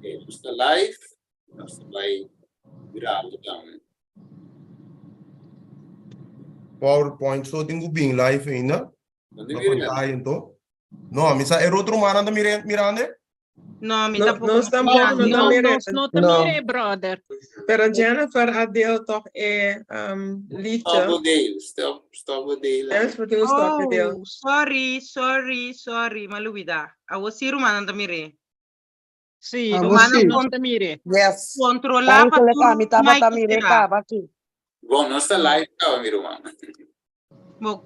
Okay, nos ta live, nos ta bai graba tambe. PowerPoint so tin ku bin live ainda. No te Na mira. pantalla ento. No, mi sa e otro manan ta mire, mirande? No, mi No, tampoco nos no tampoco mira. no ta No, mire. nos no ta No. mire, brother. Pero Jennifer a deel toch e um, Stop liedje. o deel, stop, stop o deel. Jennifer tin un stop e deel. Oh, sorry, sorry, sorry, m'a lubida. Awo si rumannan ta mire. Sí, Ah, rumannan sí. nos ta mire. Yes. Controla pa Enkele tur ka, mi tabata mic mire será. kaba sí. Bon, nos ta live kaba, mi ruman. Bo,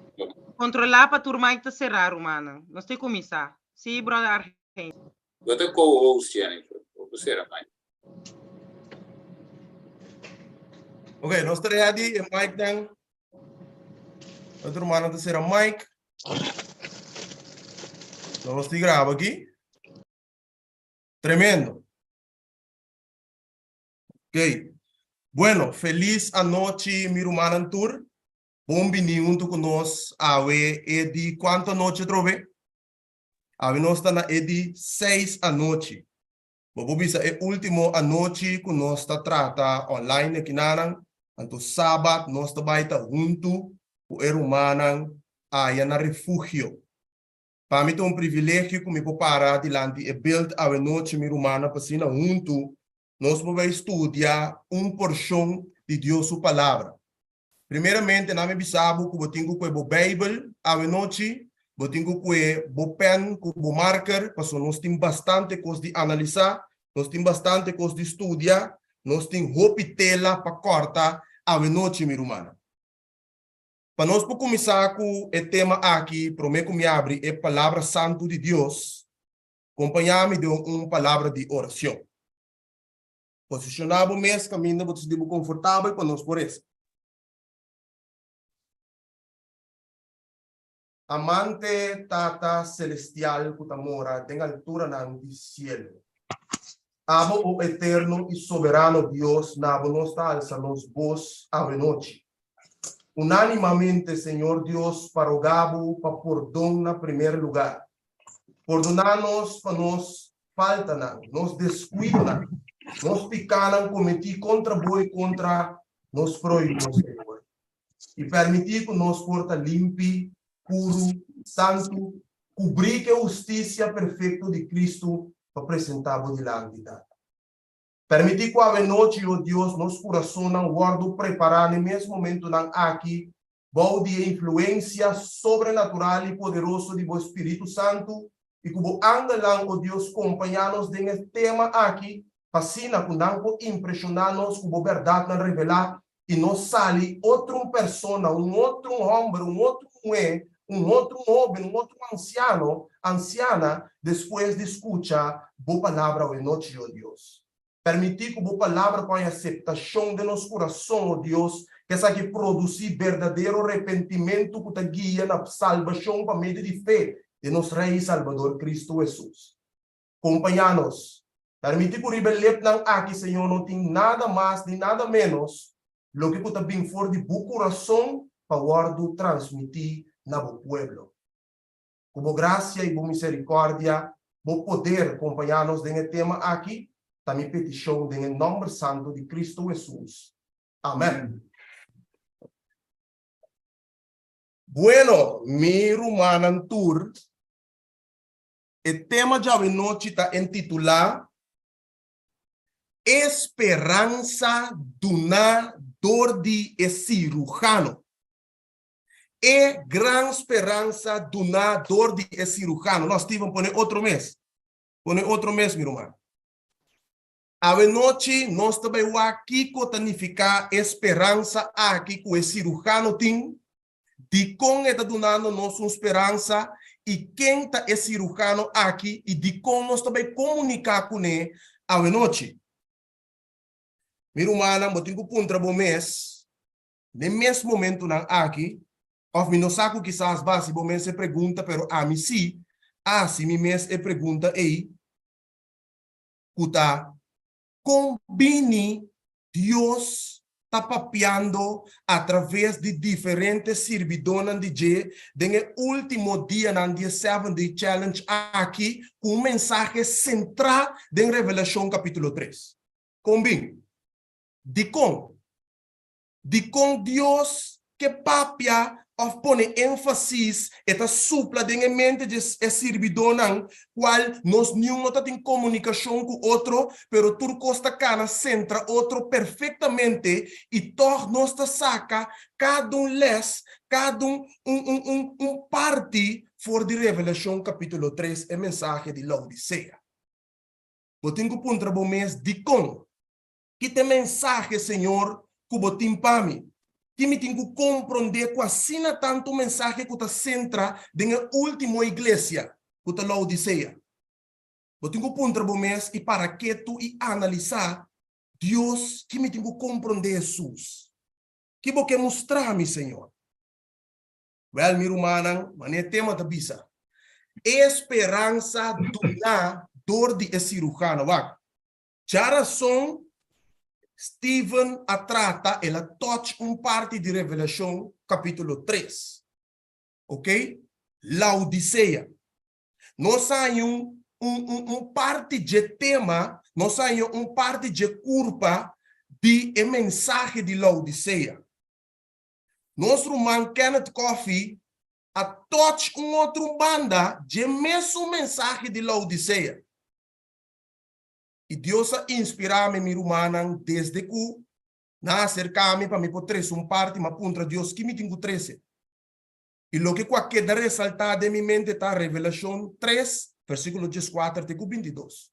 controla pa tur mic ta será, rumannan. Nos ta kuminsá. Sí, brother Argentino. Bo ta co-host, Jennifer. Bo por sera mic. Ok, nos ta ready, e mic nan. Otro rumannan ta sera mic. Nos tin graba aki. Tremendo. Ok. Bueno, feliz anochi mi rumannan tur. Bon bini hunto ku nos awe e di kuantu anochi atrobe? Awe nos ta na e di seis anochi. Bo por bisa e ultimo anochi ku nos ta trata online akinanan, anto sabat nos ta bai ta huntu ku e rumannan aya na refugio. Pa mi ta un privilegio ku mi por para dilanti e beld awe nochi mi rumannan pa asina huntu nos por bai studia un porshon di Dios su Palabra. Primeramente nan mi bisa bo ku bo tin ku kue bo Beibel awe nochi, bo tin ku kue bo pèn ku bo marker pasobra nos tin bastante kos di analisá, nos tin bastante kos di studia, nos tin hopi tela pa kòrta awe nochi mi rumannan. Pa nos por kuminsá ku e tema aki, promé ku mi abri e Palabra Santu di Dios, kompañá mi den un palabra di orashon. Posishoná bo mes kaminda bo ta sinti bo konfortabel pa nos por resa. Amante Tata Selestial ku ta mora den alturanan di sielu. Abo, o eterno i soberano Dios, na bo nos ta alsa nos bos awenochi. Unánimamente, Señor Dios, pa roga bo pa pordon na primer lugar. Pordoná nos pa nos faltanan, nos descuidonan, nos picanan cometí contra bo i contra nos próhimo, Señor. I permití ku nos por ta limpi, puru, santu, kubrí ku e hustisia perfekto di Kristu pa presentá bo dilanti, Tata. Permití ku awenochi, o Dios, nos kurasonnan wòrdu prepará n'e mes momentunan aki bou di e influensia sobrenatural i poderoso di bo Spiritu Santu i ku bo angelnan, o Dios, kompañá nos den e tema aki pa asina ku nan por impreshoná nos ku bo bèrdatnan revelá i nos sali otro un persona, un otro un hòmber, un otro un muhé, un otro un hóben, un otro un ansiano, ansiana, despues di skucha Bo Palabra awe nochi, o Dios. Permití ku Bo Palabra por haña aseptashon den nos kurason, o Dios, ku esaki produsí berdadero repentimentu ku ta guia na salbashon pa medio di fe den nos Rei i Salbador Kristu Hesus. Kompañá nos. Permití ku riba e lepnan aki, Señor, no tin nada mas ni nada ménos loke ku ta bin for di Bo kurason pa wòrdu transmití na Bo pueblo. Ku Bo grasia i Bo miserikòrdia, Bo poder kompañá nos den e tema aki, ta mi petishon den e nòmber santu di Kristu Hesus. Amèn. Bueno, mi rumannan tur, E tema djawe-nochi ta entitulá E Speransa Duná dor di e Sirujano. E Gran Speransa Duná dor di e Sirujano. No, Steven, pone otro mes. Pone otro mes, mi ruman. Awenochi nos ta bai wak kiko ta nifiká e speransa aki ku e sirujano tin, dikon e ta dunando nos un speransa i ken ta e sirujano aki i dikon nos ta bai komuniká kuné awenochi. Mi rumannan, bo tin ku puntra bo mes den mes momentunan aki, òf mi no sa ku kisas bo a hasi bo mes e pregunta, pero ami sí a hasi mi mes e pregunta ei, ku ta kon bini Dios ta papiando a traves di diferente sirbidónan di dje den e último dianan di e Seven Day Challenge aki ku un mensahe sentrá den Revelashon kapítulo tres. Kon bin? Dikon? Dikon Dios ke papia òf pone énfasis, e ta supla den e mente dje e sirbidónan, kual nos niun no ta tin komunikashon ku otro, pero tur kos ta kana sentra otro perfektamente i tòg nos ta saka kada un lès, kada un un un un un parti for di Revelashon kapítulo tres, e mensahe di Laodisea. Bo tin ku puntra bo mes, Dikon? Ki ta e mensahe, Señor, ku bo tin pa mi? Ki mi tin ku komprondé ku asina tantu mensahe ku ta sentra den e último iglesia, ku ta Laodisea? Bo tin ku puntra bo mes i para ketu i analisá, Dios, ki mi tin ku komprondé Hesus? Ki bo ke mustra mi, Señor? Wèl, mi rumannan, manera e tema ta bisa, E speransa duná dor di e sirujano. Wak, Djarason, Steven a trata, el a touch un parti di Revelashon kapítulo tres. Ok? Laodisea. Nos a haña un, un, un, un parti dje tema, nos a haña un parti dje kurpa di e mensahe di Laodisea. Nos ruman Kenneth Coffey a touch un otro banda dje mesun mensahe di Laodisea. I Dios a inspirá mi, mi rumannan, desde ku nan a aserká mi pa mi por trese un parti, mi a puntra Dios, Ki mi tin ku trese? I loke ku a keda resaltá den mi mente ta Revelashon tres, versíkulo dieskuater te ku bintidos.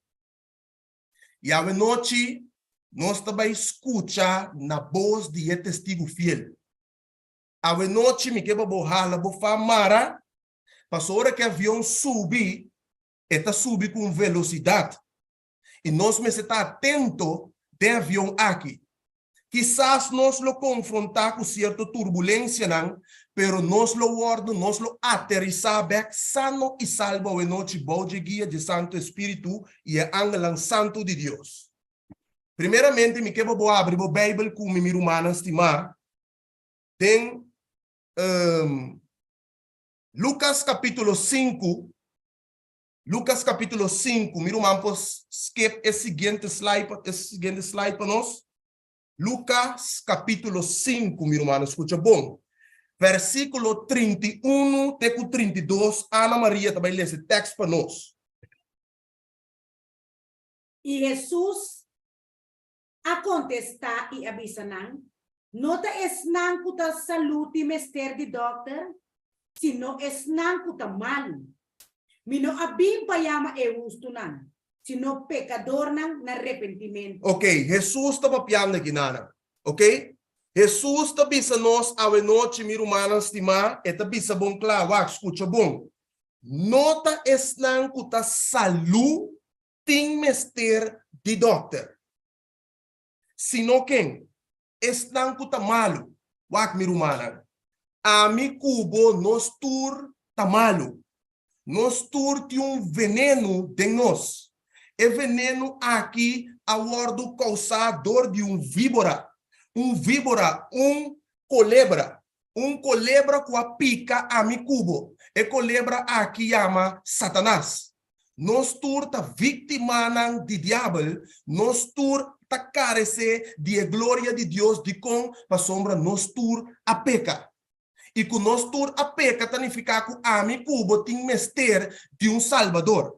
I awe nochi nos ta bai skucha na bos di e testigu fiel. Awe nochi mi ke pa bo hala bo fa mara, pasobra ora ku e avion subi, E ta subi ku un velosidat i nos mester ta atento den avion aki. Kisas nos lo konfrontá ku sierto turbulensianan, pero nos lo wòrdu, nos lo aterisá bèk sano i salbo awenochi bou dje guia dje Santu Espíritu i e angelnan santu di Dios. Primeramente mi ke pa bo abri bo Beibel ku mi, mi rumannan stimá, den Lukas kapítulo sinku, Lukas kapítulo sinku, mi ruman por skip e siguiente slide, e siguiente slide pa nos. Lukas kapítulo sinku, mi rumannan, skucha bon. Versíkulo 31 te ku 32, Ana Maria ta bai lesa e tèks pa nos. I Hesus a kontestá i a bisa nan, No ta esnan ku ta salú tin mester di dòkter, sino esnan ku ta malu. Mi no a bin pa yama e hustunan, sino pekadornan na repentimentu. Ok, Hesus ta papiando aki nana. Ok, Hesus ta bisa nos awenochi, mi rumannan stimá, e ta bisa bon kla, wak, skucha bon, No ta esnan ku ta salú tin mester di dòkter. Sino ken? Esnan ku ta malu. Wak, mi rumannan, ami ku bo nos tur ta malu. Nos tur tin un venenu den nos. E venenu aki a wòrdu kousá dor di un víbora. Un víbora, un kolebra. Un kolebra ku a pika ami ku bo. E kolebra aki yama Satanas. Nos tur ta víktimanan di Diabel, nos tur ta karesé di e gloria di Dios. Dikon? Pasobra nos tur a peka. I ku nos tur a peka ta nifiká ku ami ku bo tin mester di un Salbador.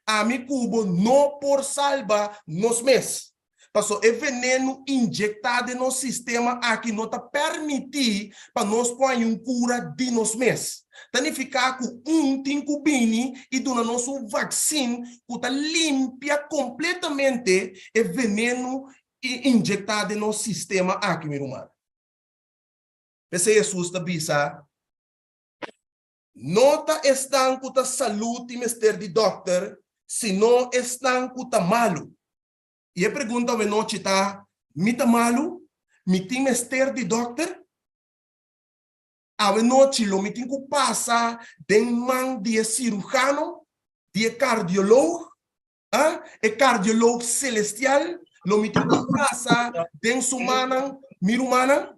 Ami ku bo no por salba nos mes. Paso e venenu injektá den nos sistema aki no ta permití pa nos por haña un kura di nos mes. Ta nifiká ku un tin ku bini i duna nos un vaksin ku ta limpia kompletamente e venenu injektá den nos sistema aki, mi ruman. P'esei Hesus ta bisa, No ta esnan ku ta salú tin mester di dòkter, sino esnan ku ta malu. I e pregunta awenochi ta, Mi ta malu? Mi tin mester di dòkter? Awenochi lo mi tin ku pasa den man di e siruhano, di e kardiolog, ah, e kardiolog selestial? Lo mi tin ku pasa den su mannan? mi rumannan?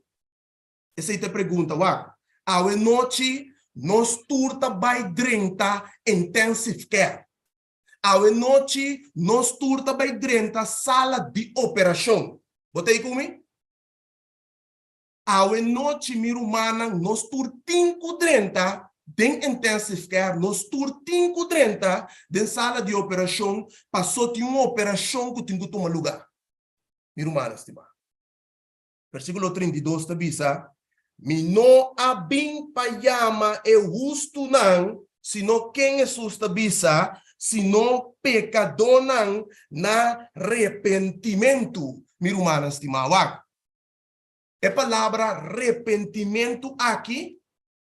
Esei ta e pregunta. Wak, awe nochi nos tur ta bai drenta intensive care. Awe nochi nos tur ta bai drenta sala di operashon. Bo ta ei ku mi? Awe nochi mi rumannan nos tur tin ku drenta den intensive care, nos tur tin ku drenta den sala di operashon paso tin un operashon ku tin ku tuma luga. Mi rumannan stimá. Versíkulo 32 ta bisa, Mi no a bin pa yama e hustunan, sino ken Hesus ta bisa, sino pekadónan na repentimentu. Mi rumannan stimá, wak. E palabra repentimentu aki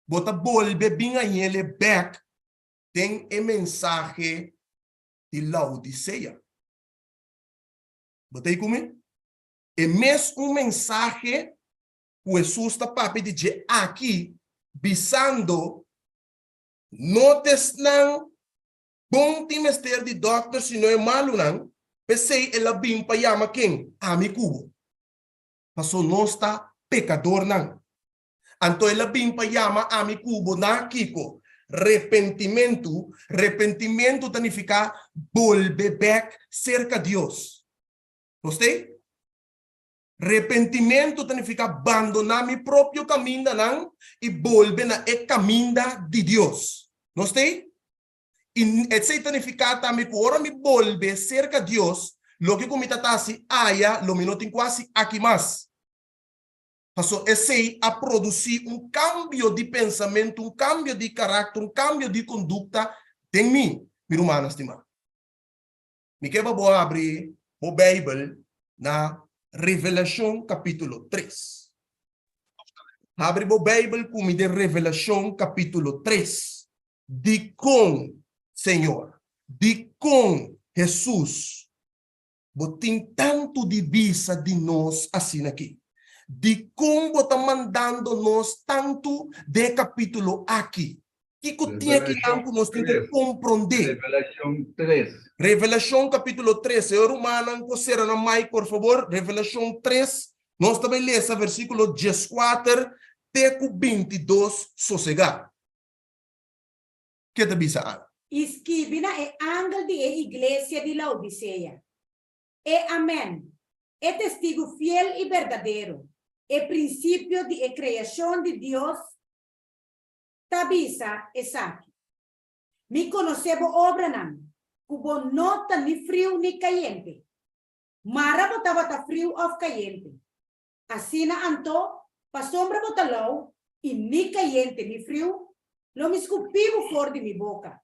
bo ta bolbe bin hañ'el bèk den e mensahe di Laodisea. Bo ta ei ku mi? E mes un mensahe ku Hesus ta papia di dje aki, bisando, No ta esnan bon tin mester di dòkter sino e malunan, p'esei el a bin pa yama ken? Ami ku bo. Paso nos ta pekadornan. Anto el a bin pa yama ami ku bo na kiko? Repentimentu. Repentimentu ta nifiká bolbe bèk serka Dios. Nos t'ei? Repentimentu ta nifiká bandoná mi propio kamindanan i bolbe na e kaminda di Dios. Nos t'ei? I esei ta nifiká tambe ku ora mi bolbe serka Dios, loke ku mi ta ta hasi aya lo mi no tin ku hasi aki mas. Pasobra esei a produsí un kambio di pensamentu, un kambio di karakter, un kambio di kondukta den mi, mi rumannan stimá. Mi ke pa bo habri bo Beibel na Revelashon kapítulo tres. Habri bo Beibel ku mi den Revelashon kapítulo tres. Dikon, Señor? Dikon, Hesus, bo tin tantu di bisa di nos asin'aki? Dikon bo ta mandando nos tantu den e kapítulo aki? Kiko tin akinan ku nos tin ku komprondé? Revelashon tres. Revelashon kapítulo tres. Señor rumannan ku sera nan mic por fabor. Revelashon tres, nos ta bai lesa versíkulo dieskuater te ku bintidos sosegá. Ke ta bisa Ana? I skibi na e angel di e iglesia di Laodisea, E Amen, e testigu fiel i berdadero, e prinsipio di e kreashon di Dios, ta bisa esaki, Mi konosé bo obranan, ku bo no ta ni friu ni kayente. Mara bo tabata friu òf kayente. Asina anto, pasobra bo ta lou i ni kayente ni friu, lo mi skupí bo for di mi boka.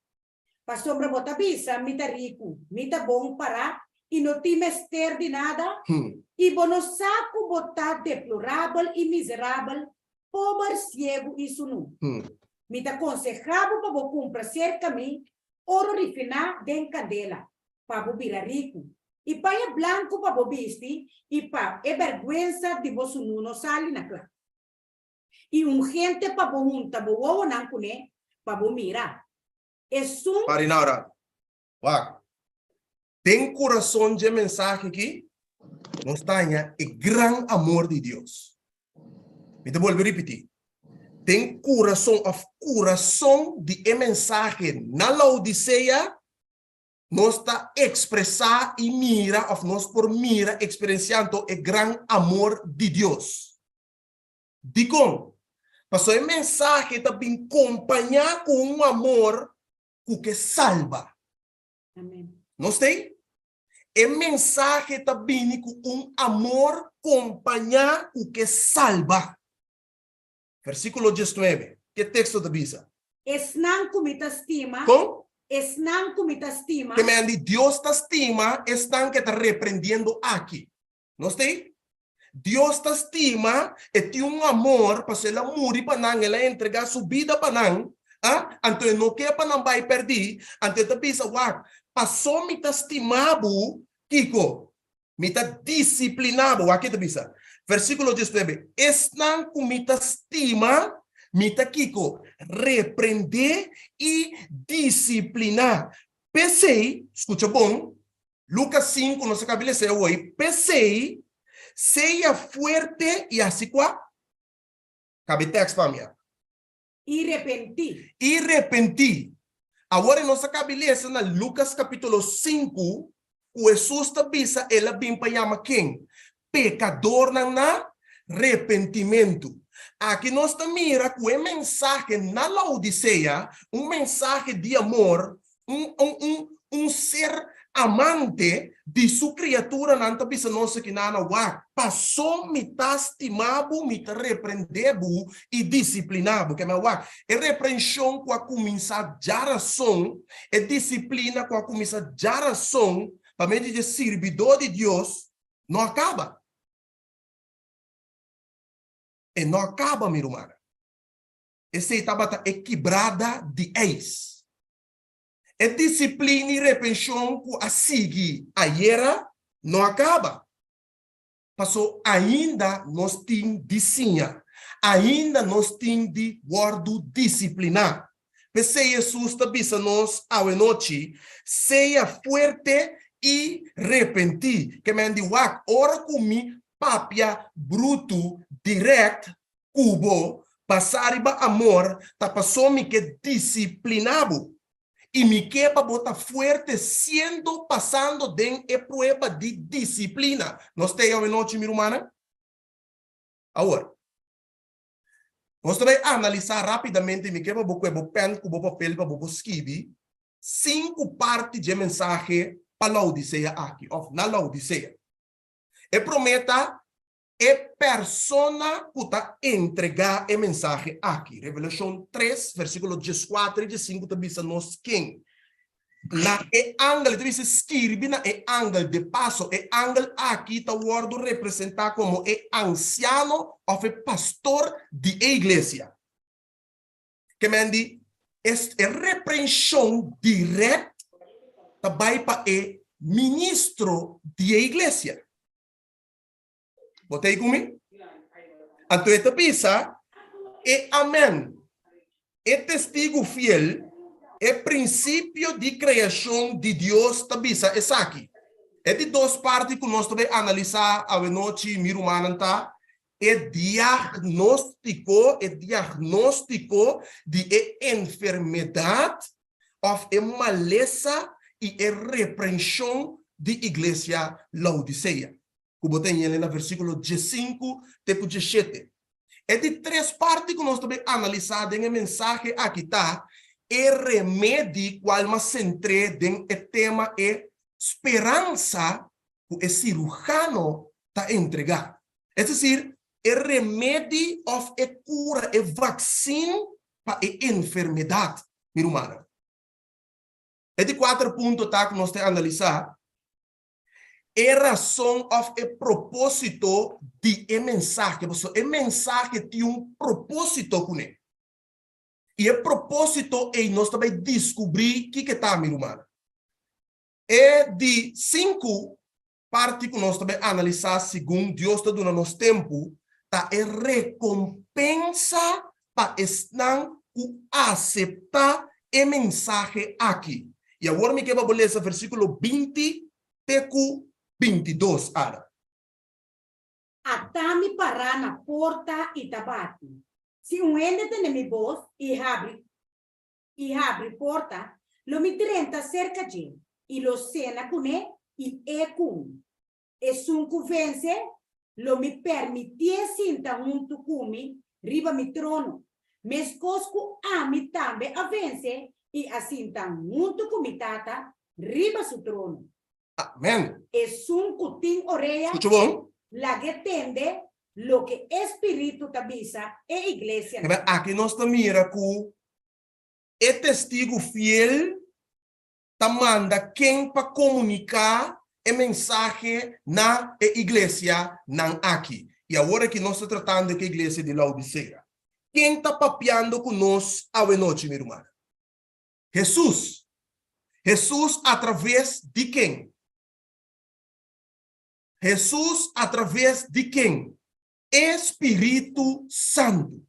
Pasobra bo ta bisa, Mi ta riku, mi ta bon pará i no tin mester di nada, i bo no sa ku bo ta deplorabel i miserabel, pober, siegu i sunú. Mi ta konsehá bo pa bo kumpra serka mi oro rifiná den kandela, pa bo bira riku, i paña blanku pa bo bisti i pa e bèrgwensa di bo sunú no sali na kla. I un hente pa bo hunta bo wowonan kuné pa bo mira. Esun. Pari na ora. Wak. Den kurason dje mensahe aki nos ta haña e gran amor di Dios. Mi ta bolbe ripití. Den kurason òf kurason di e mensahe na Laodisea Nos ta ekspresá i mira òf nos por mira eksperensiando e gran amor di Dios. Dikon? Pasobra e mensahe ta bin kompañá ku un amor ku ke salba. Nos ta ei? E mensahe ta bini ku un amor kompañá ku ke salba. Versíkulo diesnuebe, ke teksto ta bisa? Esnan ku mi ta stima. Kon? Esnan ku mi ta stima. Ke men di Dios ta stima esnan ke ta reprendiendo aki. Nos ta ei? Dios ta stima, e tin un amor, pasobra el a muri pa nan, el a entregá su bida pa nan, a, anto e no ke pa nan bai pèrdí, anto e ta bisa, Wak, paso mi ta stima bo, kiko? Mi ta disipliná bo. Wak ke ta bisa. Versíkulo diesnuebe, Esnan ku mi ta stima, mi ta kiko? Reprendé i disipliná. P'esei, skucha bon, Lukas sinku, nos a kaba di lesa e awor, P'esei, Sea fuerte i hasi kua? Kabi tèks pa mi a. I repentí. I repentí. Awor e nos a kabi lesa na Lukas kapítulo sinku ku Hesus ta bisa el a bin pa yama ken? Pekadornan na repentimentu. Aki nos ta mira ku e mensahe na Laodisea, un mensahe di amor, un un un un ser amante di su kriaturanan ta bisa nos aki nan, Wak, paso mi ta stima bo, mi ta reprende bo i disiplina bo. Keme wak, e reprenshon ku a kuminsá djarason, e disiplina ku a kuminsá djarason pa medio di e sirbidó di Dios, no a kaba. E no a kaba, mi rumannan. Esei tabata e kibrada di eis. E disiplina i repenshon ku a sigui ayera no a kaba. Paso ainda nos tin di siña, ainda nos tin di wòrdu disipliná. P'esei Hesus ta bisa nos awenochi, Sea fuerte i repentí. Ke men di wak, ora ku mi papia brutu dirèkt ku bo, basá riba amor, ta paso mi ke disipliná bo. I mi ke pa bo ta fuerte siendo pasando den e prueba di disiplina. Nos ta ei awenochi, mi rumannan? Awor, nos ta bai analisá rápidamente, mi ke pa bo kue bo pèn ku bo papel pa bo por skibi sinku parti dje mensahe pa Laodisea aki, òf na Laodisea. E promé ta e persona ku ta entregá e mensahe aki. Revelashon tres, versíkulo dieskuater i diesinku ta bisa nos ken. Na e angel, e ta bisa skirbi na e angel. De paso, e angel aki ta wòrdu representá komo e ansiano òf e pastor di e iglesia. Ke men di, e reprenshon dirèkt ta bai pa e ministro di e iglesia. Bo ta ei ku mi? Anto e ta bisa, E Amen, e testigu fiel, e prinsipio di kreashon di Dios ta bisa esaki. E di dos parti ku nos ta bai analisá awenochi, mi rumannan, ta e diagnóstiko, e diagnóstiko di e enfermedat òf e malesa i e reprenshon di iglesia Laodisea. ku bo ta yende na versíkulo diesinku te ku diesshete. E di tres parti ku nos ta bai analisá den e mensahe aki ta e remedi kual mas sentr'é den e tema e speransa ku e sirujano ta entregá. Es desir, e remedi òf e kura, e vaksin pa e enfermedat, mi rumannan. E di kuater punto ta ku nos ta analisá E rason òf e propósito di e mensahe, pasobra e mensahe tin un propósito kuné. I e propósito ei nos ta bai diskubrí kiko e ta, mi rumannan. E di sinku parti ku nos ta bai analisá segun Dios ta duna nos tempu ta e rekompensa pa esnan ku aseptá e mensahe aki. I awor mi ke pa bo lesa versíkulo 20 te ku 22, Ada. Ata mi pará na porta i ta bati. Si un hende tende mi bos i habri i habri porta, lo mi drenta serka dje i lo sena kuné i e ku mi. Esun ku vense, lo mi permitié sinta huntu ku mi riba mi trono, meskos ku ami tambe a vense i a sinta huntu ku mi Tata riba su trono. Amen. Esun ku tin orea, Skucha bon. lag'é tende loke e spiritu ta bisa e iglesianan. Kaba aki nos ta mira ku e testigu fiel ta manda ken pa komuniká e mensahe na e iglesianan aki. I awor aki nos ta tratando ku e iglesia di Laodisea. Ken ta papiando ku nos awenochi, mi rumannan? Hesus. Hesus atraves di ken? Hesus atraves di ken? E Spiritu Santu.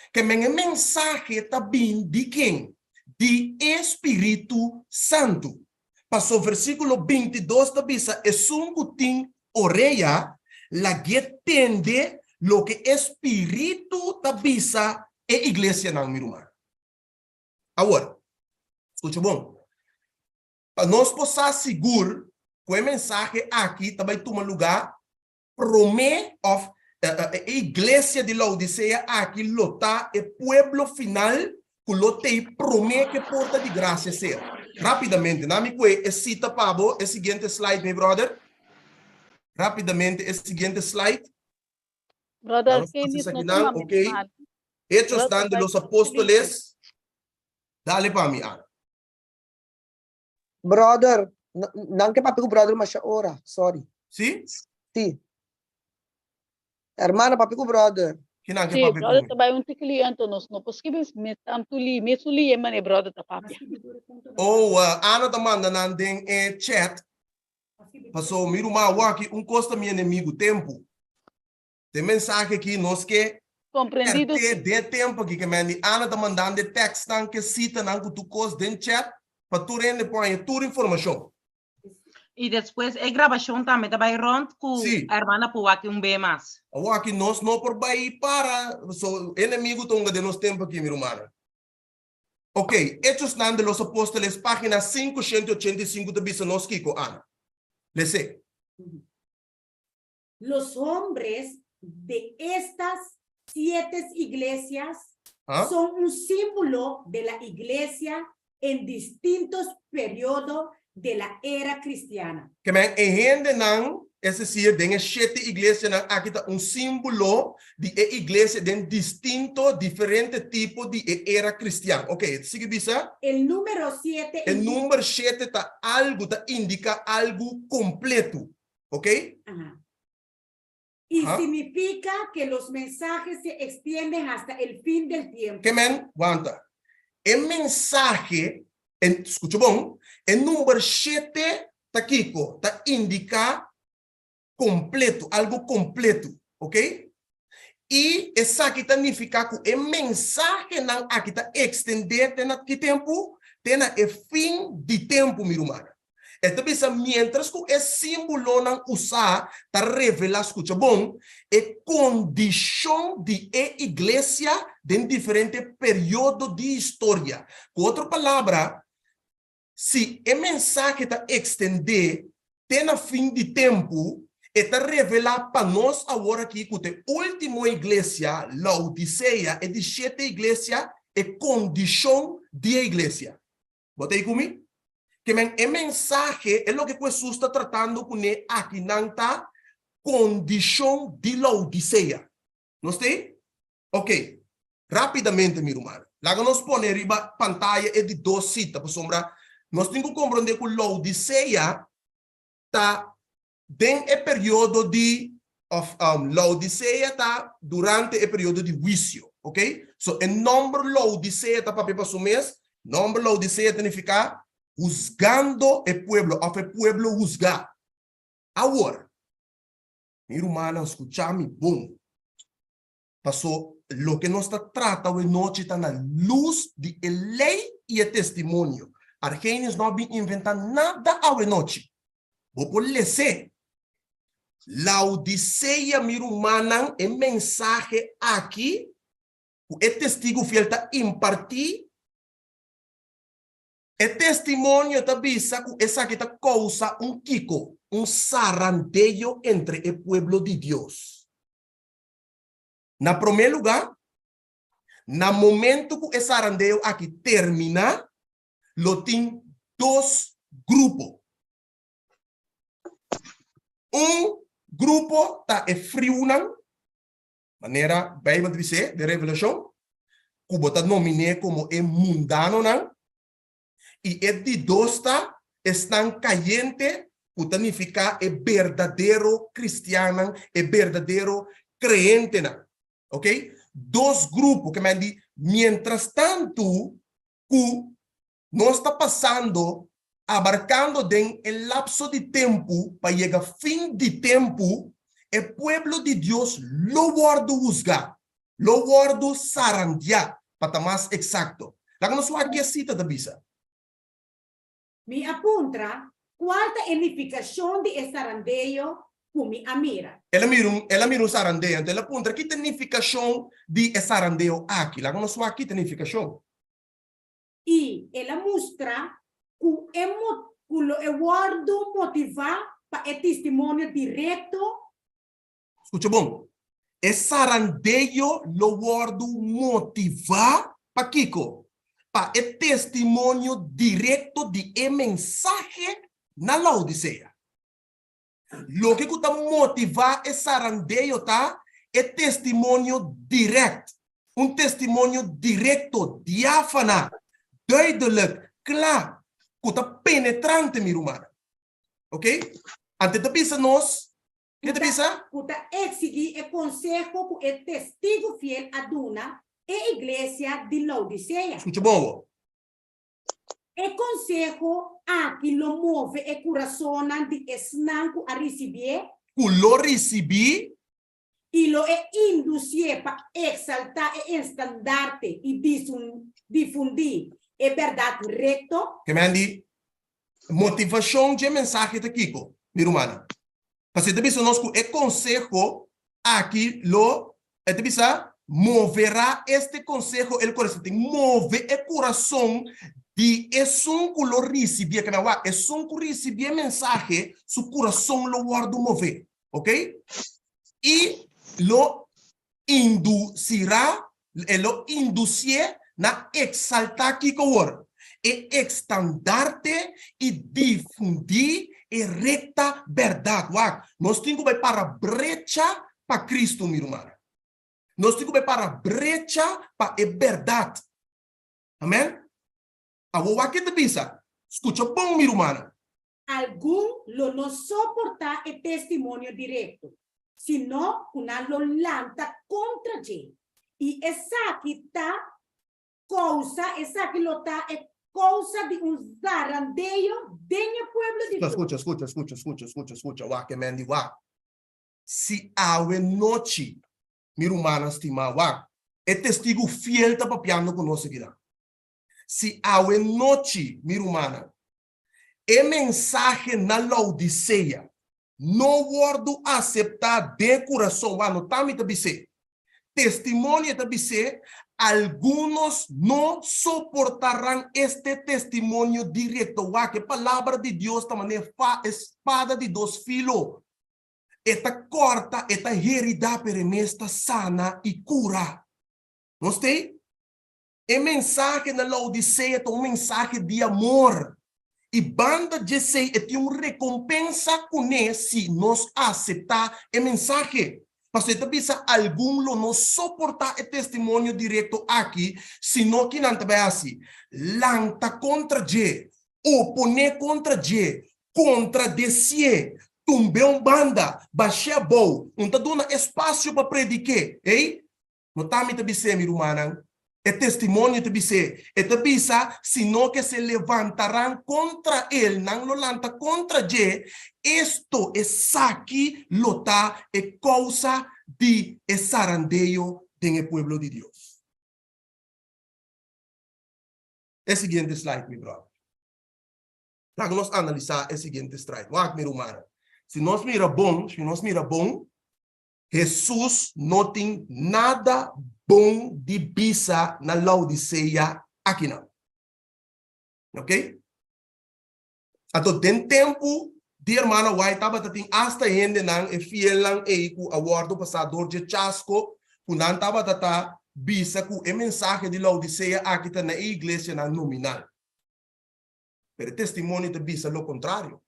Ke men e mensahe ta bin di ken? Di e Spiritu Santu. Paso versíkulo 22 ta bisa, Esun ku tin orea, Lag'é tende loke e spiritu ta bisa e iglesianan, mi ruman. Awor, skucha bon. Pa nos por sa sigur ku e mensahe aki ta bai tuma lugá promé òf e iglesia di Laodisea aki lo ta e pueblo final ku lo tei promé ku e porta di grasia sera. Rápidamente, na mi kue e sita pa bo, e siguiente slide, mi brother. Rápidamente, e siguiente slide. Brother, Nos Kenny, pasa no esakinan, tuma ok. mal. Hechos Brother, dan de bai los ku apóstoles. Dale pa mi, Ana. Brother, nan ke papia ku brother masha ora, sorry. Si? Si. Hermana papia ku brother. Ki nan ke Si, papia ku brother mi? ta bai un tiki li anto nos no por skibi mes tantu li, mesun li e mane brother ta papia. Oh, Ana ta manda nan den e chat. Paso mi ruman awor aki un kos ta mi enemigu, tempu. Den mensahe aki nos ke Comprendido perdé si. den e tempu aki ke men di Ana ta mandando e tekstnan ke sitanan ku tur kos den chat pa tur hende por haña tur informashon. I despues e grabashon tambe ta bai rònt ku Sí. hermana por wak un be mas. Awor aki nos no por bai para, so enemigu ta hunga den nos tempu aki mi rumannan. Ok, Hechosnan de los Apóstoles página 585 ta bisa nos kiko, Ana? Les'é. Los hombres de estas siete iglesias Ah? son un símbolo de la iglesia en distintos periodos de la era cristiana. Ke men e hendenan, es desir, den e shete iglesianan aki ta un símbolo di e iglesia den distinto, diferente tipo di e era kristian. Ok, e ta sigui bisa. El número siete E number shete ta algu, ta indiká algu kompletu. Ok? Ajá. Y Ajá. significa que los mensajes se extienden hasta el fin del tiempo. Ke men, wanta. E mensahe, en, skucha bon, e number shete ta kiko? Ta indiká kompleto, algu kompleto. Ok? I esaki ta nifiká ku e mensahenan aki ta ekstendé te na ki tempu? Te na e fin di tempu, mi rumannan. E ta bisa miéntras ku e símbolonan usá ta revelá, skucha bon, e kondishon di e iglesia den diferente periodo di historia. Ku otro palabra, si e mensahe ta ekstendé te na fin di tempu, e ta revelá pa nos aworakí ku ta e último iglesia, Laodisea, e di shete iglesia, e kondishon di e iglesia. Bo ta ei ku mi? Ke men e mensahe, e loke ku Hesus ta tratando kuné akinan ta kondishon di Laodisea. Nos ta ei? Oke, rápidamente mi rumannan, laga nos pone riba pantaya e di dos sita, pasobra nos tin ku komprondé ku Laodisea ta den e periodo di of Laodicea ta durante e periodo di huicio, ok? So e nomber Laodicea ta papia pa su mes, nomber Laodicea ta nifica huzgando e pueblo of e pueblo huzga. Awor, mi rumannan scucha mi bon, paso loke nos ta trata awe nochi ta na luz di e ley y e testimonio. Argenius no a bin inventa nada awe nochi. Bo por les'é. Laodisea, mi rumannan, e mensahe aki ku e testigu fiel ta impartí, e testimonio ta bisa ku esaki ta kousa un kiko? Un sarandeo entre e pueblo di Dios. Na promé lugá, na momento ku e sarandeo aki terminá, lo tin dos grupo. Un grupo ta e friunan, manera Bijbel ta bis'é den Revelashon, ku bo ta nominé komo e mundanonan, i e di dos ta esnan kayente, ku ta nifiká e berdadero kristiannan, e berdadero kreentenan. Oké? Dos grupo, ke men di, mientrastantu ku nos ta pasando, abarkando den e lapso di tempu pa yega fin di tempu, e pueblo di Dios lo wòrdu husgá, lo wòrdu sarandiá, pa ta mas eksakto. Laga nos wak ke sita ta bisa. Mi a puntra, Kual ta e nifikashon di e sarandeo? ku mi a mira. El a mira un, el a mira un sarandeo. Anto el a puntra, Ki ta nifikashon di e sarandeo aki? Laga nos wak ki ta nifikashon. I el a mustra ku e ku lo e wòrdu motivá pa e testimonio direkto. Skucha bon, e sarandeo lo wòrdu motivá pa kiko? Pa e testimonio direkto di e mensahe na Laodisea. Loke ku ta motivá e sarandeo ta e testimonio dirèkt, un testimonio direkto, diáfana, duidelijk, kla, ku ta penetrante, mi rumannan. Ok? Anto e ta bisa nos, ke ta bisa? Ku ta eksigí e konseho ku e testigu fiel a duna e iglesia di Laodisea. Skucha bon awor. E konseho aki lo move e kurasonnan di esnan ku a risibié. Ku lo risibí. I lo e indusié pa eksaltá e estandarte i difundí e bèrdat rekto. Ke men di, Motivashon dje mensahe ta kiko, mi rumannan? Pasobra e ta bisa nos ku e konseho aki lo, e ta bisa, moverá este konseho el kurason. Tin move e kurason di esun ku lo risibí. Ke men wak, esun ku risibí e mensahe, su kurason lo wòrdu mové. Oke? I lo indusirá, e lo indusié na eksaltá kiko awor? E ekstandarte i difundí e rekta bèrdat. Wak, nos tin ku bai para brecha pa Kristu, mi rumannan. Nos tin ku bai para brecha pa e bèrdat. Amèn? Awor wak ke ta bisa. Skucha bon, mi rumannan. Algun lo no soportá e testimonio direkto, sino ku nan lo lanta kontra dje, i esaki ta kousa, esaki lo ta e kousa di un zarandeo den e pueblo di Dios. Skucha, skucha, skucha, skucha, skucha, skucha, wak e men di wak. Si awe nochi, mi rumannan stimá, wak, e testigu fiel ta papiando ku nos akinan. Si awe nochi, mi rumannan, E mensahe na Laodisea no wòrdu aseptá den kurason. Wak, no ta mi ta bis'é. Testimonio ta bis'é, Algunos no soportarán este testimonio directo. Wak, e palabra di Dios ta manera fa espada di dos filo. E ta kòrta, e ta heridá, pero e mes ta sana i kura. Nos t'ei? E mensahe na Laodisea ta un mensahe di amor, i banda djesei e tin un rekompensa kuné si nos aseptá e mensahe. Pasobra e ta bisa algun lo no soportá e testimonio direkto aki, sino ki nan ta bai hasi? Lanta kontra dje, oponé kontra dje, kontradesié, tumb'é un banda, bash'é abou, un ta duna espasio pa predik'é. Ei, No ta mi ta bis'é, mi rumannan, e testimonio ta bis'é. E ta bisa, Sino ke se levantarán kontra el, nan lo lanta kontra dje, esto, esaki, lo ta e kousa di e sarandeo den e pueblo di Dios. E siguiente slide, mi bròder. Laga nos analisá e siguiente slide. Wak, mi rumannan. Si nos mira bon, si nos mira bon, Hesus no tin nada bon di bisa na Laodisea akinan. Ok? Anto den tempu di hermana White tabata tin asta hendenan, e fielnan ei ku a wòrdu pasá dor dje chasko, ku nan tabata ta bisa ku e mensahe di Laodisea aki ta na e iglesianan nominal. Pero e testimonio ta bisa lo kontrario.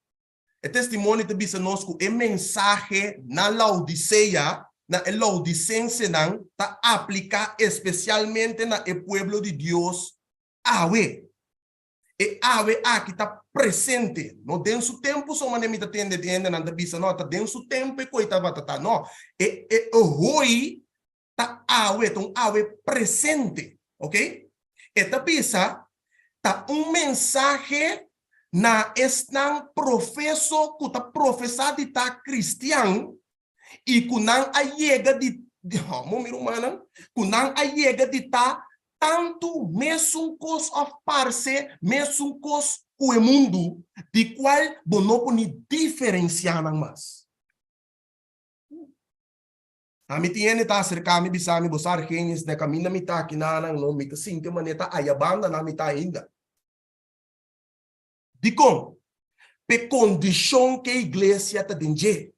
E testimonio ta bisa nos ku e mensahe na Laodisea, na e laodisensenan, ta apliká espesialmente na e pueblo di Dios awe. E awe aki ta presente, no den su tempu so manera mi ta tende di hendenan ta bisa, no, ta den su tempu e koi tabata ta. No, e e hoi ta awe, ta un awe presente, ok? E ta bisa, ta un mensahe na esnan profeso ku ta profesá di ta kristian i ku nan a yega di, amo mi rumannan, ku nan a yega di ta tantu mesun kos òf parse mesun kos ku e mundu, di kual bo no por ni diferensiá nan mas. Ami tin hende ta aserká mi bisa mi, Bo sa Argenis, na kaminda mi ta aki nanan no, mi ta sinti manera ta aya banda nan mi ta ainda. Dikon? P'e kondishon ku e iglesia ta den dje.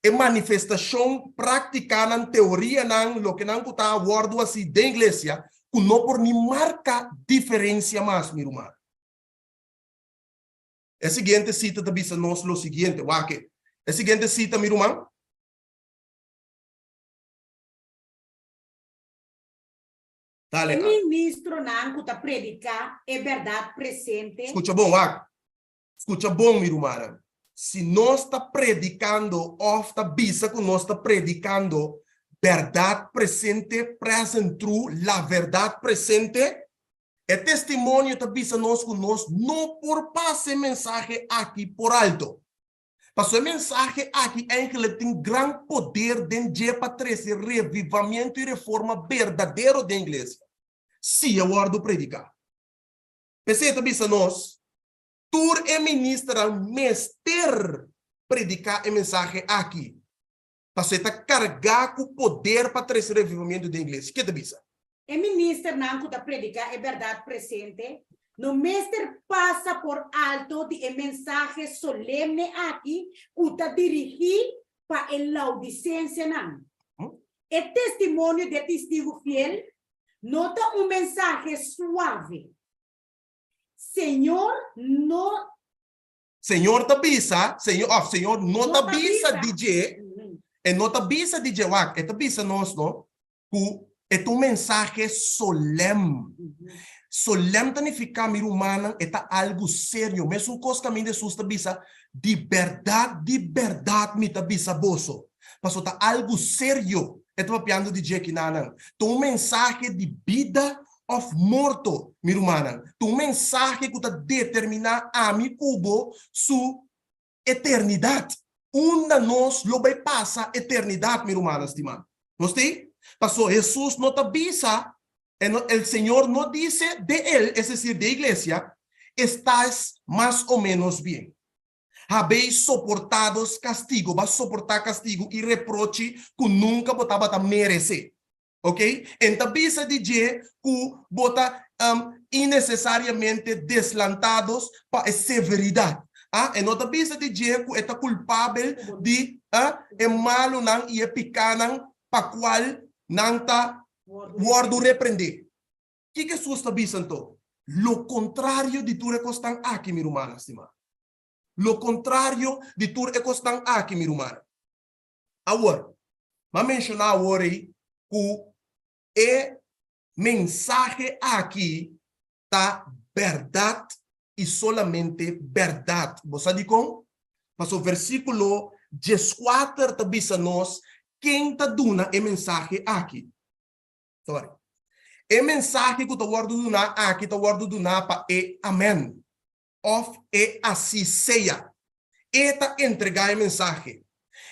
E manifestashon, práktikanan, teorianan, lokenan ku ta wòrdu hasi den iglesia ku no por ni marka diferensia mas, mi ruman. E siguiente sita ta bisa nos lo siguiente, wak e siguiente sita, mi ruman. Dale, E a. ministronan ku ta prediká e bèrdat presente. Skucha bon, wak. Skucha bon, mi rumannan. Si nos ta predikando òf ta bisa ku nos ta predikando bèrdat presente, present true, la verdad presente, e testimonio ta bisa nos ku nos no por pasa e mensahe aki por alto. Pasobra e mensahe aki eigenlijk tin gran poder den dje pa trese revivamiento i reforma berdadero den iglesia, si e wòrdu prediká. P'esei e ta bisa nos, tur e ministernan mester prediká e mensahe aki, pasobra e ta kargá ku poder pa trese revivamiento den iglesia. Ke ta bisa? E ministernan ku ta prediká e bèrdat presente no mester pasa por alto di e mensahe solemne aki ku ta dirigí pa e laodisensenan. E testimonio di e tistigu fiel no ta un mensahe suave. Señor no. Señor ta bisa, Señor, òf Señor no ta bisa di dje, e no ta bisa di dje, wak, e ta bisa nos no, ku e ta un mensahe solèm. Solèm ta nifiká, mi rumannan, e ta algu serio. Mesun kos kaminda Hesus ta bisa, Di bèrdat, di bèrdat mi ta bisa boso. Pasobra ta algu serio e ta papiando di dje kinanan. Ta un mensahe di bida òf morto, mi rumannan. Ta un mensahe ku ta determiná ami ku bo su Eternidat! Unda nos lo bai pasa eternidat, mi rumannan stimá? Nos tin? Paso Hesus no ta bisa, e no, el Señor no dice de el, es decir, de iglesia, estás mas o menos bien. Habéis soportados castigo, bo a soportá castigo i reprochi ku nunka bo tabata meresé. Ok? En ta bisa di dje ku bo ta innesesariamente deslantados pa e severidat. Ah, e no ta bisa di dje ku e ta kulpabel di e malunan i e pikanan pa kual nan ta wòrdu reprendé. Kiko Hesus ta bisa anto? Lo kontrario di tur e kosnan aki, mi rumannan stimá. Lo kontrario di tur e kosnan aki, mi rumannan. Awor, m'a menshoná awor ei ku e mensahe aki ta bèrdat i solamente bèrdat. Bo sa dikon? Pasobra versíkulo dieskuater ta bisa nos ken ta duna e mensahe aki. Sorry. E mensahe ku ta wòrdu duná aki ta wòrdu duná pa e Amèn. Òf e así sea. E ta entregá e mensahe.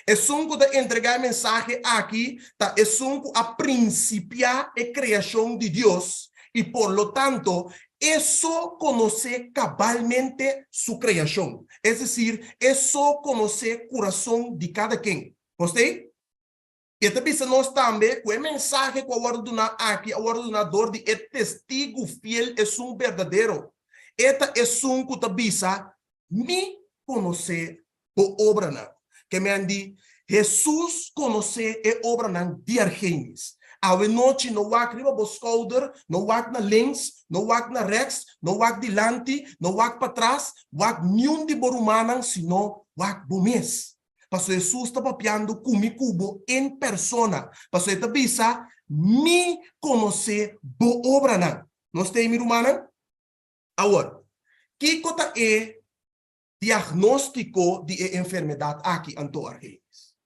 Esun ku ta entregá e mensahe aki ta esun ku a prinsipiá e kreashon di Dios i por lo tanto e so konosé kabalmente su kreashon. Es desir, e so konosé kurason di kada ken. Kostei? E ta bisa nos tambe ku e mensahe ku a wòrdu duná aki a wòrdu duná dor di e testigu fiel, esun berdadero. E ta esun ku ta bisa, Mi konosé bo obranan. Ke men di, Hesus konosé e obranan di Argenis. Awe nochi no wak riba bo skouder, no wak na links, no wak na rèks, no wak dilanti, no wak patras, wak niun di bo rumannan, sino wak bo mes. Pasobra Hesus ta papiando ku mi ku bo en persona. Pasobra e ta bisa, Mi konosé bo obranan. Nos ta ei, mi rumannan? Awor, kiko ta e diagnóstiko di e enfermedat aki anto, Argenis?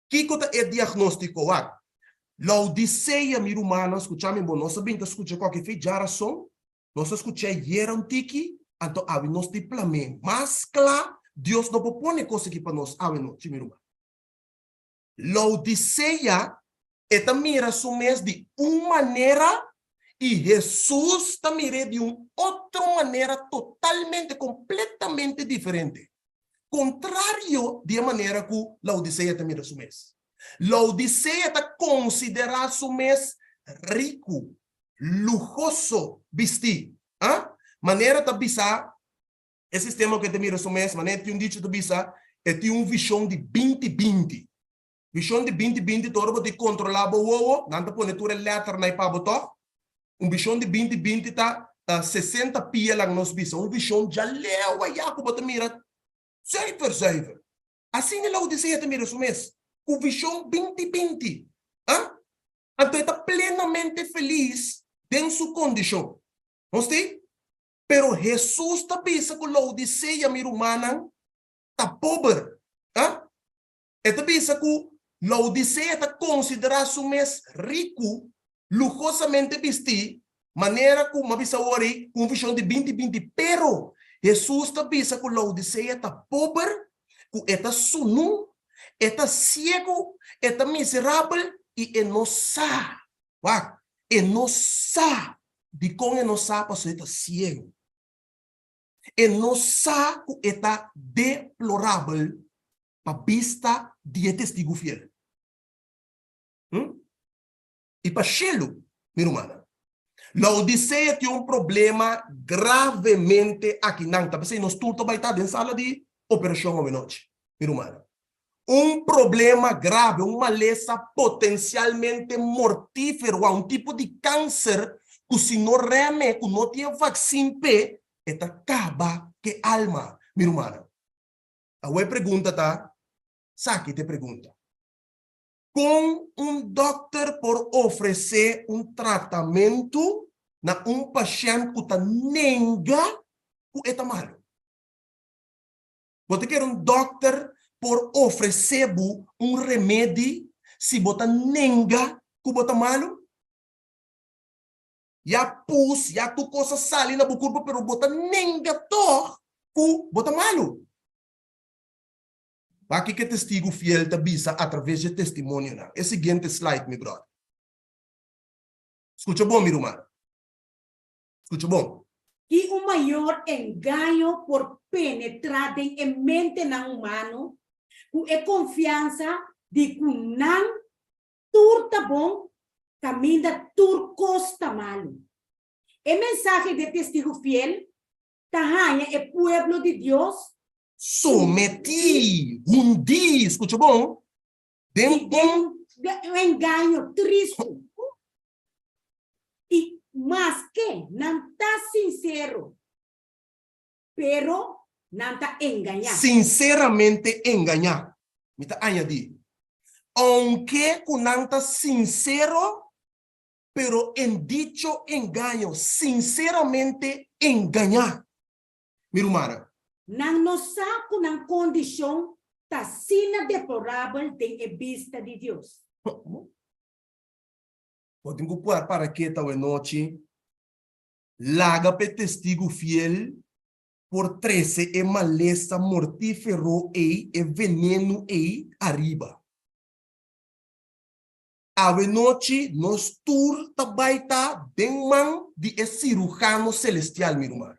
Kiko ta e diagnóstiko? Wak, Laodisea, mi rumannan, skucha mi bon, nos a bin ta skucha kòke fe djarason, Nos a skuch'é ayera un tiki, anto awe nos tin plam'é mas kla, Dios no por pone kos aki pa nos awe nochi, mi ruman. Laodisea, e ta mira su mes di un manera i Hesus ta mir'é di un otro manera totalmente, kompletamente diferente. Kontrario di e manera ku Laodisea ta mira su mes. Laodisea ta konsiderá su mes riku, luhoso bistí. Ah? Manera ta bisa e sistema ku e ta mira su mes, manera tin un dicho ta bisa, e tin un vishon di binti binti. Vishon di binti binti ta ora bo tin kontrolá bo wowo, nan ta pone tur e lèternan ei pa bo tòg. Un vishon di binti binti ta 60 pia laga nos bisa, un vishon djaleu ayá ku bo ta mira zuiver zuiver. Asina Laodisea ta mira su mes, ku vishon binti binti. Ah? Anto e ta plenamente felis den su kondishon. Nos tin? Pero Hesus ta bisa ku Laodisea, mi rumannan, ta pober. Ah? E ta bisa ku Laodisea ta konsiderá su mes riku, luhosamente bistí, manera ku m'a bisa awor ei, ku un vishon di binti binti. Pero Hesus ta bisa ku Laodisea ta pober, ku e ta sunú, e ta siegu, e ta miserabel i e no sa. Wak, e no sa. Dikon e no sa? Pasobra e ta siegu. E no sa ku e ta deplorabel pa bista di e testigu fiel. Hm? I pa shelu, mi rumannan. Laodisea tin un problema gravemente akinan. Ta p'esei nos tur ta bai ta den sala di operashon awenochi, mi rumannan. Un problema grave, un malesa potensialmente mortífero, un tipo di kanser ku si no reme, ku no tin e vaksin p'e, e ta kaba ku e alma, mi rumannan. Awor e pregunta ta, saki ta e pregunta, Kon un dòkter por ofresé un tratamentu na un pashènt ku ta nenga ku e ta malu? Bo ta kere un dòkter por ofresé bo un remedi si bo ta nenga ku bo ta malu? Ya pus, ya tur kos a sali na bo kurpa pero bo ta nenga tòg ku bo ta malu. Wak kiko e testigu fiel ta bisa atraves dje testimonionan. E siguiente slide, mi bròder. Skucha bon, mi ruman. Skucha bon. Ki un mayor engaño por penetrá den e mentenan humano ku e konfiansa di ku nan tur ta bon kaminda tur kos ta malu. E mensahe di e testigu fiel ta haña e pueblo di Dios Sometí, hundí, skucha bon, den un. Den un engaño tristu. I maske nan ta sinsero, pero nan ta engañá. Sinseramente engañá. Mi ta añadí, ounke ku nan ta sinsero, pero en dicho engaño, sinseramente engañá. Mi rumannan. Nan no sa ku nan kondishon ta asina deplorabel den e bista di Dios. Bo tin ku por para keta awe nochi, laga pa e testigu fiel por trese e malesa mortífero ei, e venenu ei, ariba. Awe nochi nos tur ta bai ta den man di e Sirujano Celestial, mi ruman.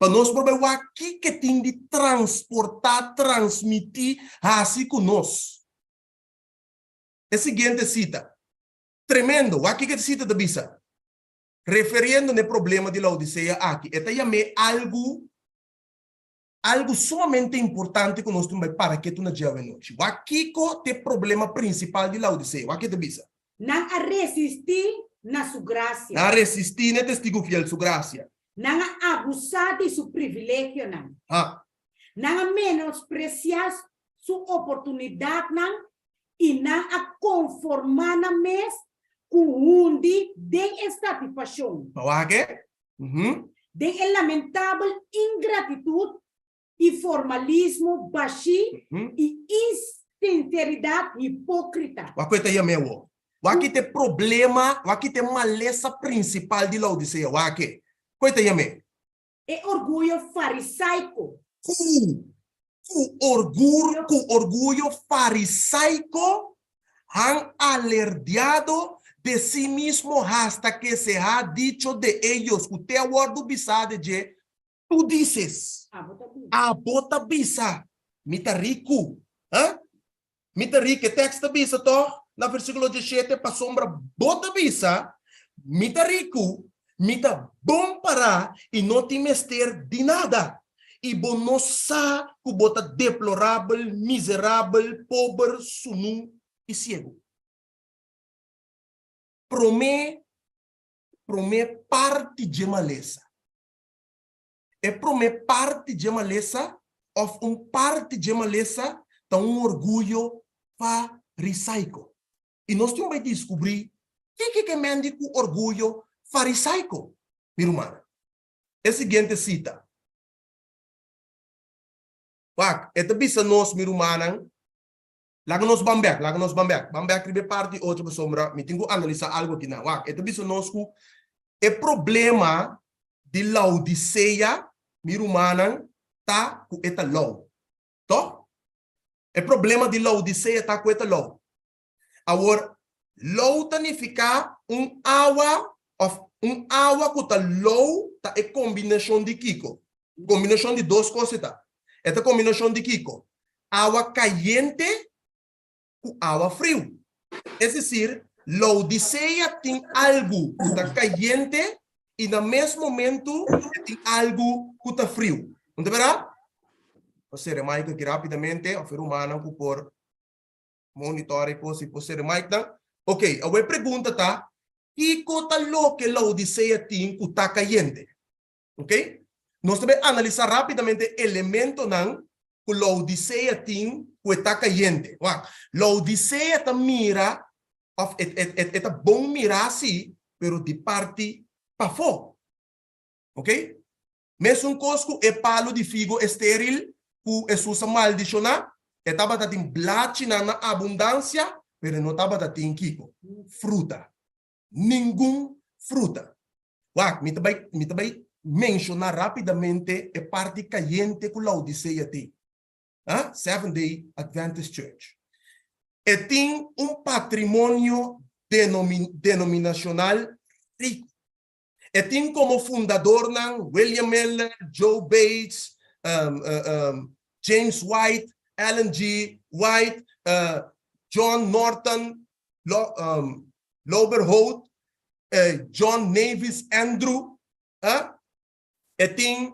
Pa nos por bai wak kiko tin di transportá, transmití, hasi ku nos. E siguiente sita, tremendo, wak kiko e sita ta bisa, referiendo na e problema di Laodisea aki. E ta yam'é algu, algu sumamente importante ku nos tin bai para ketu na dje awenochi. Wak kiko ta e problema prinsipal di Laodisea, wak ke ta bisa. Nan a resistí na su grasia. Nan a resistí na e Testigu Fiel su grasia. Nan a abusá di su privilegionan. Ha. Nan a menospresiá su oportunidatnan i nan a konformá nan mes ku hundi den e satisfashon. Pa wak e? Uhum. Den e lamentabel ingratitut i formalismo bashí i insinseridat hipókrita. Wak ku e ta yam'é awor. Wak ki ta e problema, wak ki ta e malesa prinsipal di Laodisea. Wak e. Ku e ta yam'é? E orguyo farisaiko. Ku, ku orgur, ku orguyo farisaiko han alerdiado de sí mismo hasta que se ha dicho de ellos, ku te a wòrdu bisá de dje, Tu dices, Abo ta bisa. Abo ta bisa, Mi ta riku. Ha? Mi ta riku, e tekst ta bisa tòg na versíkulo 17, pasobra bo ta bisa, Mi ta riku, mi ta bon pará i no tin mester di nada. I bo no sa ku bo ta deplorabel, miserabel, pober, sunú i siegu. Promé, promé parti dje malesa. E promé parti dje malesa òf un parti dje malesa ta un orguyo farisaiko. I nos tin bai diskubrí kiko ke mendi ku orguyo farisaiko, mi rumannan. E siguiente sita. Wak, e ta bisa nos, mi rumannan, laga nos ban bèk, laga nos ban bèk, ban bèk riba e parti ocho pasobra mi tin ku analisá algu akinan. Wak, e ta bisa nos ku e problema di Laodisea, mi rumannan, ta ku e ta lou. Tò? E problema di Laodisea ta ku e ta lou. Awor, lou ta nifiká un awa òf un awa ku ta lou ta e kombinashon di kiko? Kombinashon di dos kos e ta. E ta kombinashon di kiko? Awa kayente ku awa friu. Es desir, Laodisea tin algu ku ta kayente i na mes momentu e tin algu ku ta friu. No ta bèrdat? Bo sere mic aki rápidamente òf e rumannan ku por monitor e kos i por sere mic nan. Ok, awor e pregunta ta, kiko ta loke Laodisea tin ku ta kayente? Ok, nos ta bai analisá rápidamente elementonan ku Laodisea tin ku e ta kayente. Wak, Laodisea ta mira òf e e e ta bon mirá sí, pero di parti pafó. Ok, mesun kos ku e palu di figo estéril ku Hesus a maldishoná, e tabata tin blachinan na abundansia, pero e no tabata tin kiko? Fruta. Ningun fruta. Wak, mi ta bai, mi ta bai menshoná rápidamente e parti kayente ku Laodisea tin. Ah, Seventh Day Adventist Church. E tin un patrimonio denomi, denominashonal riku. E tin komo fundadornan William Miller, Joe Bates, um, um, James White, Ellen G. White, uh, John Norton, Lo, um, Loberhout, John Nevis Andrew, e tin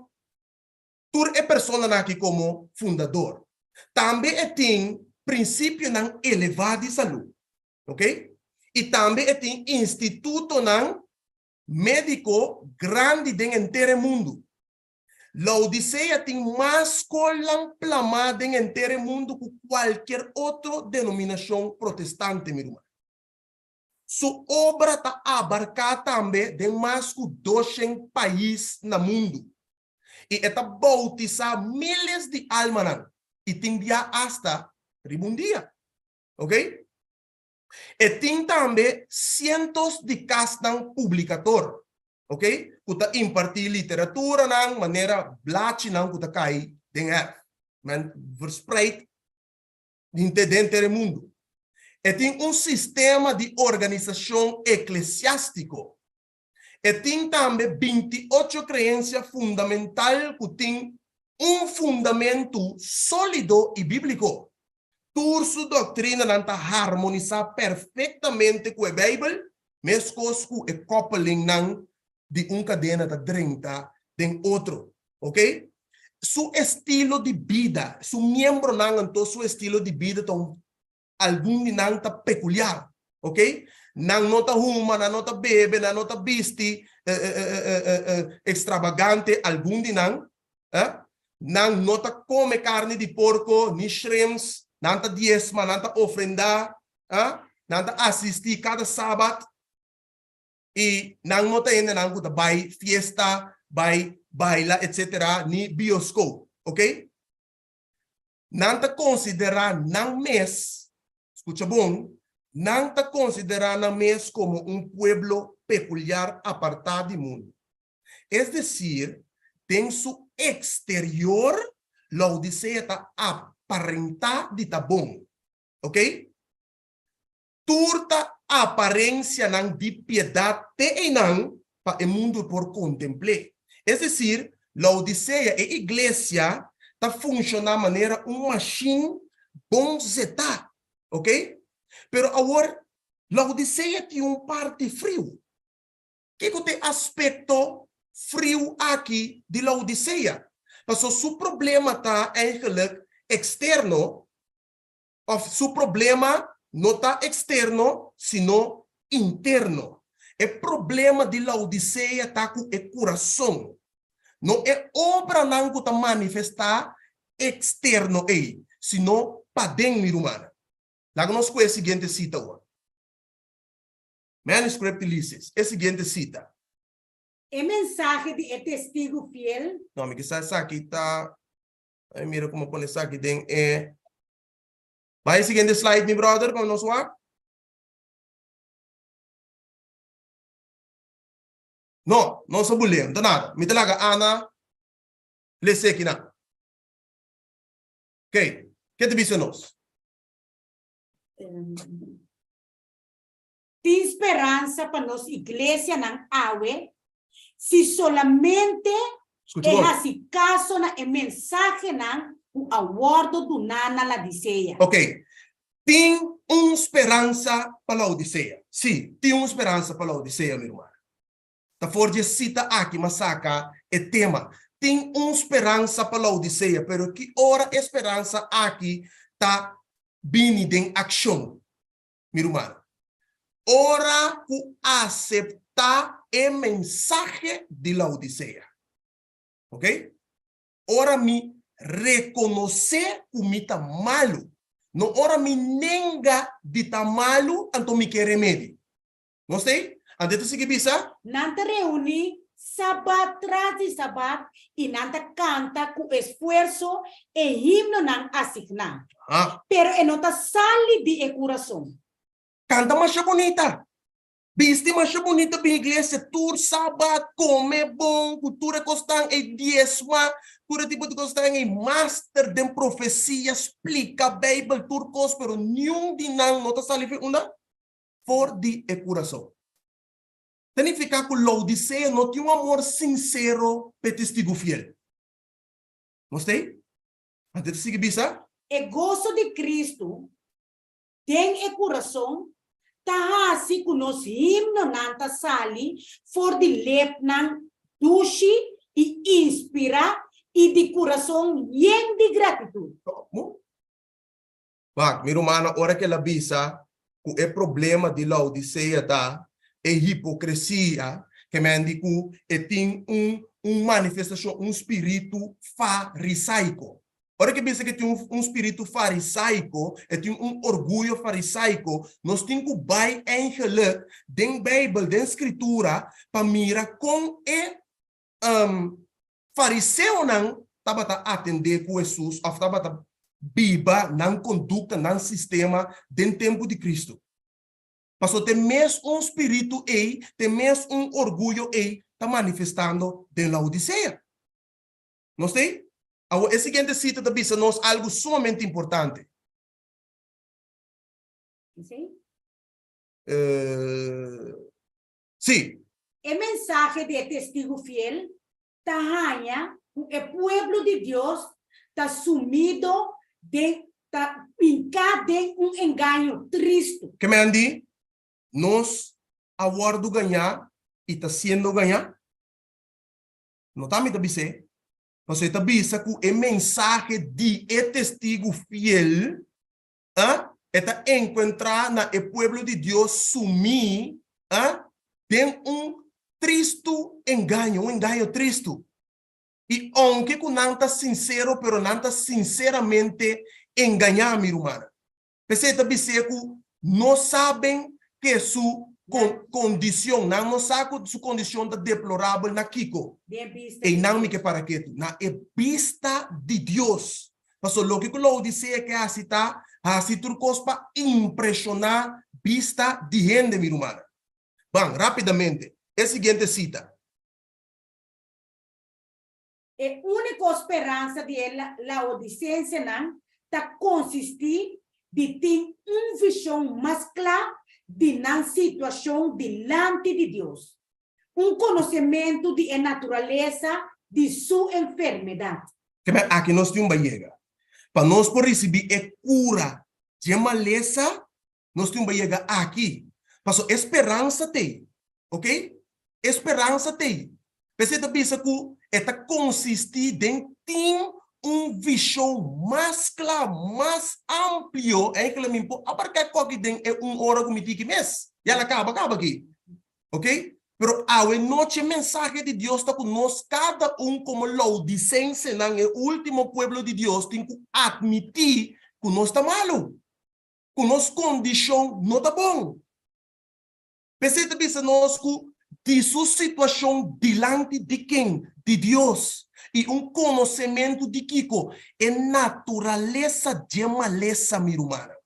tur e personanan aki komo fundador. Tambe e tin prinsipionan elevá di salú, ok? I tambe e tin institutonan médiko grandi den henter e mundu. Laodisea tin mas skolnan plamá den henter e mundu ku kualkier otro denominashon protestante, mi ruman. Su obra ta abarká tambe den mas ku doshen pais na mundu, i e ta boutisá míles di almanan, i tin bia asta riba un dia. Ok? E tin tambe sientos di kasnan publikator, ok, ku ta impartí literaturanan manera blachinan ku ta kai den èrf, men verspreid henter denter e mundu. E tin un sistema di organisashon eklesiástiko. E tin tambe 28 kreensia fundamental ku tin un fundamentu sólido i bíbliko. Tur su doktrinanan ta harmonisá perfektamente ku e Beibel, meskos ku e kòpelingnan di un kadena ta drenta den otro. Ok? Su estilo di bida, su miembronan anto su estilo di bida ta un, algun di nan ta pekuliar. Ok? Nan no ta huma, nan no ta bebe, nan no ta bisti ekstrabagante, algun di nan. Eh? Nan no ta kome karni di porko, ni shrimps, nan ta diesma, nan ta ofrendá, eh? Nan ta asistí kada sabat. I nan no ta hendenan ku ta bai fiesta, bai baila etcetera ni bioskop, ok. Nan ta konsiderá nan mes, skucha bon, nan ta konsiderá nan mes komo un pueblo pekuliar apartá di mundu. Es desir, den su eksterior Laodisea ta aparentá di ta bon, ok. Tur ta aparencianan di piedad te einan pa e mundu por contempl'é. Es decir, Laodicea, e iglesia, ta funciona manera un mashin bon zetá. Ok? Pero awor, Laodicea tin un parti friu. Kiko ta e aspekto friu aki di Laodicea? Paso su problema ta eigenlijk eksterno, òf su problema no ta eksterno, sino interno. E problema di Laodicea ta ku e kurason, no e obranan ku ta manifestá eksterno ei, sino paden, mi rumannan. Laga nos ku e siguiente sita awor. Manuscript Ulysses, e siguiente sita. E mensahe di e testigu fiel. No, mi kisa esaki ta. Ay, mira como pone esaki den e. Bai e siguiente slide, mi brother, pa nos wak. No, no sa bulé, no ta nada. Mi ta laga Ana lesa aki nan. Ok, ke ta bisa nos? Tin speransa pa nos iglesianan awe si solamente Skucha e bon. hasi kaso na e mensahenan ku a wòrdu duná na Ladisea. Ok, tin un speransa pa Laodisea. Sí, tin un speransa pa Laodisea, mi ruman. Ta for di e sita aki m'a saka e tema. Tin un speransa pa Laodisea, pero ki ora e speransa aki ta bini den akshon, mi ruman? Ora ku aseptá e mensahe di Laodisea. Ok? Ora mi rekonosé ku mi ta malu. No ora mi nenga di ta malu, anto mi ke remedi. Nos ta ei? Anto e ta sigui bisa. Nan ta reuní sabat tras di sabat i nan ta kanta ku esfuerso e himnonan asigná. Pero e no ta sali di e kurason. Kanta masha bunita. Bisti masha bunita bin iglesia tur sabat, kome bon ku tur e kosnan ei, diesma, tur e tipo di kosnan ei, master den profesia, splika Beibel, tur kos, pero niun di nan no ta sali fi unda? For di e kurason. Ta nifiká ku Laodisea no tin un amor sinsero pa e testigu fiel. Nos ta ei? Anto e ta sigui bisa. E goso di Kristu den e kurason ta hasi ku nos himnonan ta sali for di lepnan dushi i inspirá i di kurason yen di gratitut. Wak, mi rumannan, ora ku el a bisa ku e problema di Laodisea ta e hipokresia, ke men di ku e tin un un manifestashon, un spiritu farisaiko. Ora ku e bisa ku e tin un un spiritu farisaiko, e tin un orguyo farisaiko, nos tin ku bai eigenlik den Beibel, den Skritura, pa mira kon e Fariseonan tabata atendé ku Hesus òf tabata biba nan kondukta, nan sistema den tempu di Kristu. Pasobra te mes un spiritu ei, te mes un orguyo ei ta manifestando den Laodisea. Nos ta ei? Awor e siguiente sita ta bisa nos algu sumamente importante. Sí. E mensahe di e testigu fiel ta haña ku e pueblo di Dios ta sumido den ta hinká den un engaño tristu. Ke men di, Nos a wòrdu gañá i ta siendo gañá? No ta mi ta bis'é, pasobra e ta bisa ku e mensahe di e testigu fiel a e ta enkuentrá na e pueblo di Dios sumí a den un tristu engaño, un engaño tristu. I ounke ku nan ta sinsero, pero nan ta sinseramente engañá, mi rumannan. P'esei ta bis'é ku no saben ke su kondishon, nan no sa ku su kondishon ta deplorabel na kiko? Einan mi ke para ketu, na e bista di Dios. Pasobra loke ku Laodisea ke hasi ta hasi tur kos pa impreshoná bista di hende, mi rumannan. Ban, rápidamente, e siguiente sita. E úniko speransa di e laodisensenan ta konsistí di tin un vishon mas kla di nan situashon dilanti di Dios, un konosementu di e naturalesa di su enfermedat. Kebè aki nos tin un bayega pa nos por risibí e kura. Dje malesa nos tin bai yega aki. Paso e speransa t'ei. Ok? E speransa t'ei. P'esei ta bisa ku e ta konsistí den tin un vishon mas kla, mas amplio, eigenlijk mi por abarká e koki den e un ora ku mi tiki mes. Ya la kaba kaba aki. Ok? Pero awe nochi e mensahe di Dios ta ku nos kada un komo laodisensenan, e último pueblo di Dios, tin ku atmití ku nos ta malu, ku nos kondishon no ta bon. P'esei ta bisa nos ku di su situashon dilanti di ken? Di Dios. I un konosementu di kiko? E naturalesa dje malesa, mi rumannan.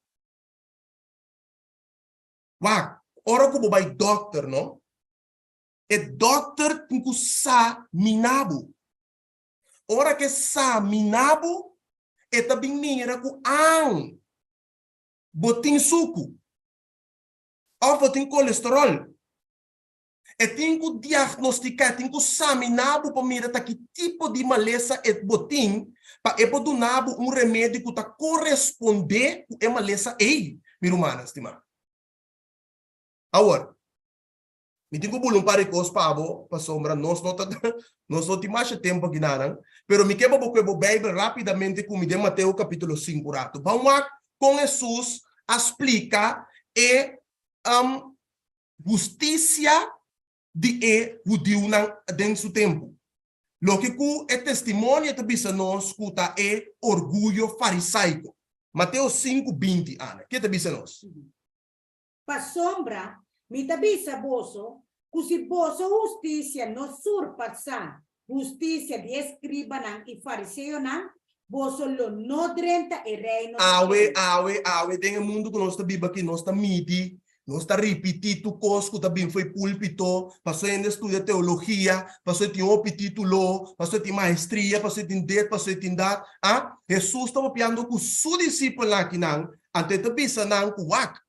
Wak, ora ku bo bai dòkter, no? E dòkter tin ku sa mina bo. Ora ku e sa mina bo, e ta bin mira ku an, bo tin suku òf bo tin kolesteròl. E tin ku diagnostiká, e tin ku saminá bo pa mira ta ki tipo di malesa e bo tin, pa e por duna bo un remedi ku ta korespondé ku e malesa ei, mi rumannan stimá. Awor, mi tin ku bula un par di kos pa bo, pasobra nos no ta nos no tin masha tempu akinanan, pero mi ke pa bo kue bo Beibel rápidamente ku mi den Mateo kapítulo sinku ratu. Ban wak kon Hesus a splika e hustisia di e hudiunan den su tempu. Loke ku e testimonio ta bisa nos ku ta e orguyo farisaiko. Mateo sinku, 20, Ana, ke ta bisa nos? Pasobra mi ta bisa boso ku si boso hustisia no surpasá hustisia di e eskribanan i fariseonan, boso lo no drenta e reino di Awe, shelu. awe, awe den e mundu ku nos ta biba aki, nos ta midi, nos ta ripití tur kos ku ta bin for e púlpito, pasobra hende studia teologia, pasobra e tin hopi título, pasobra e tin maestria, pasobra e tin dit, pasobra e tin dat. A Hesus ta papiando ku su disipelnan akinan, anto e ta bisa nan ku wak.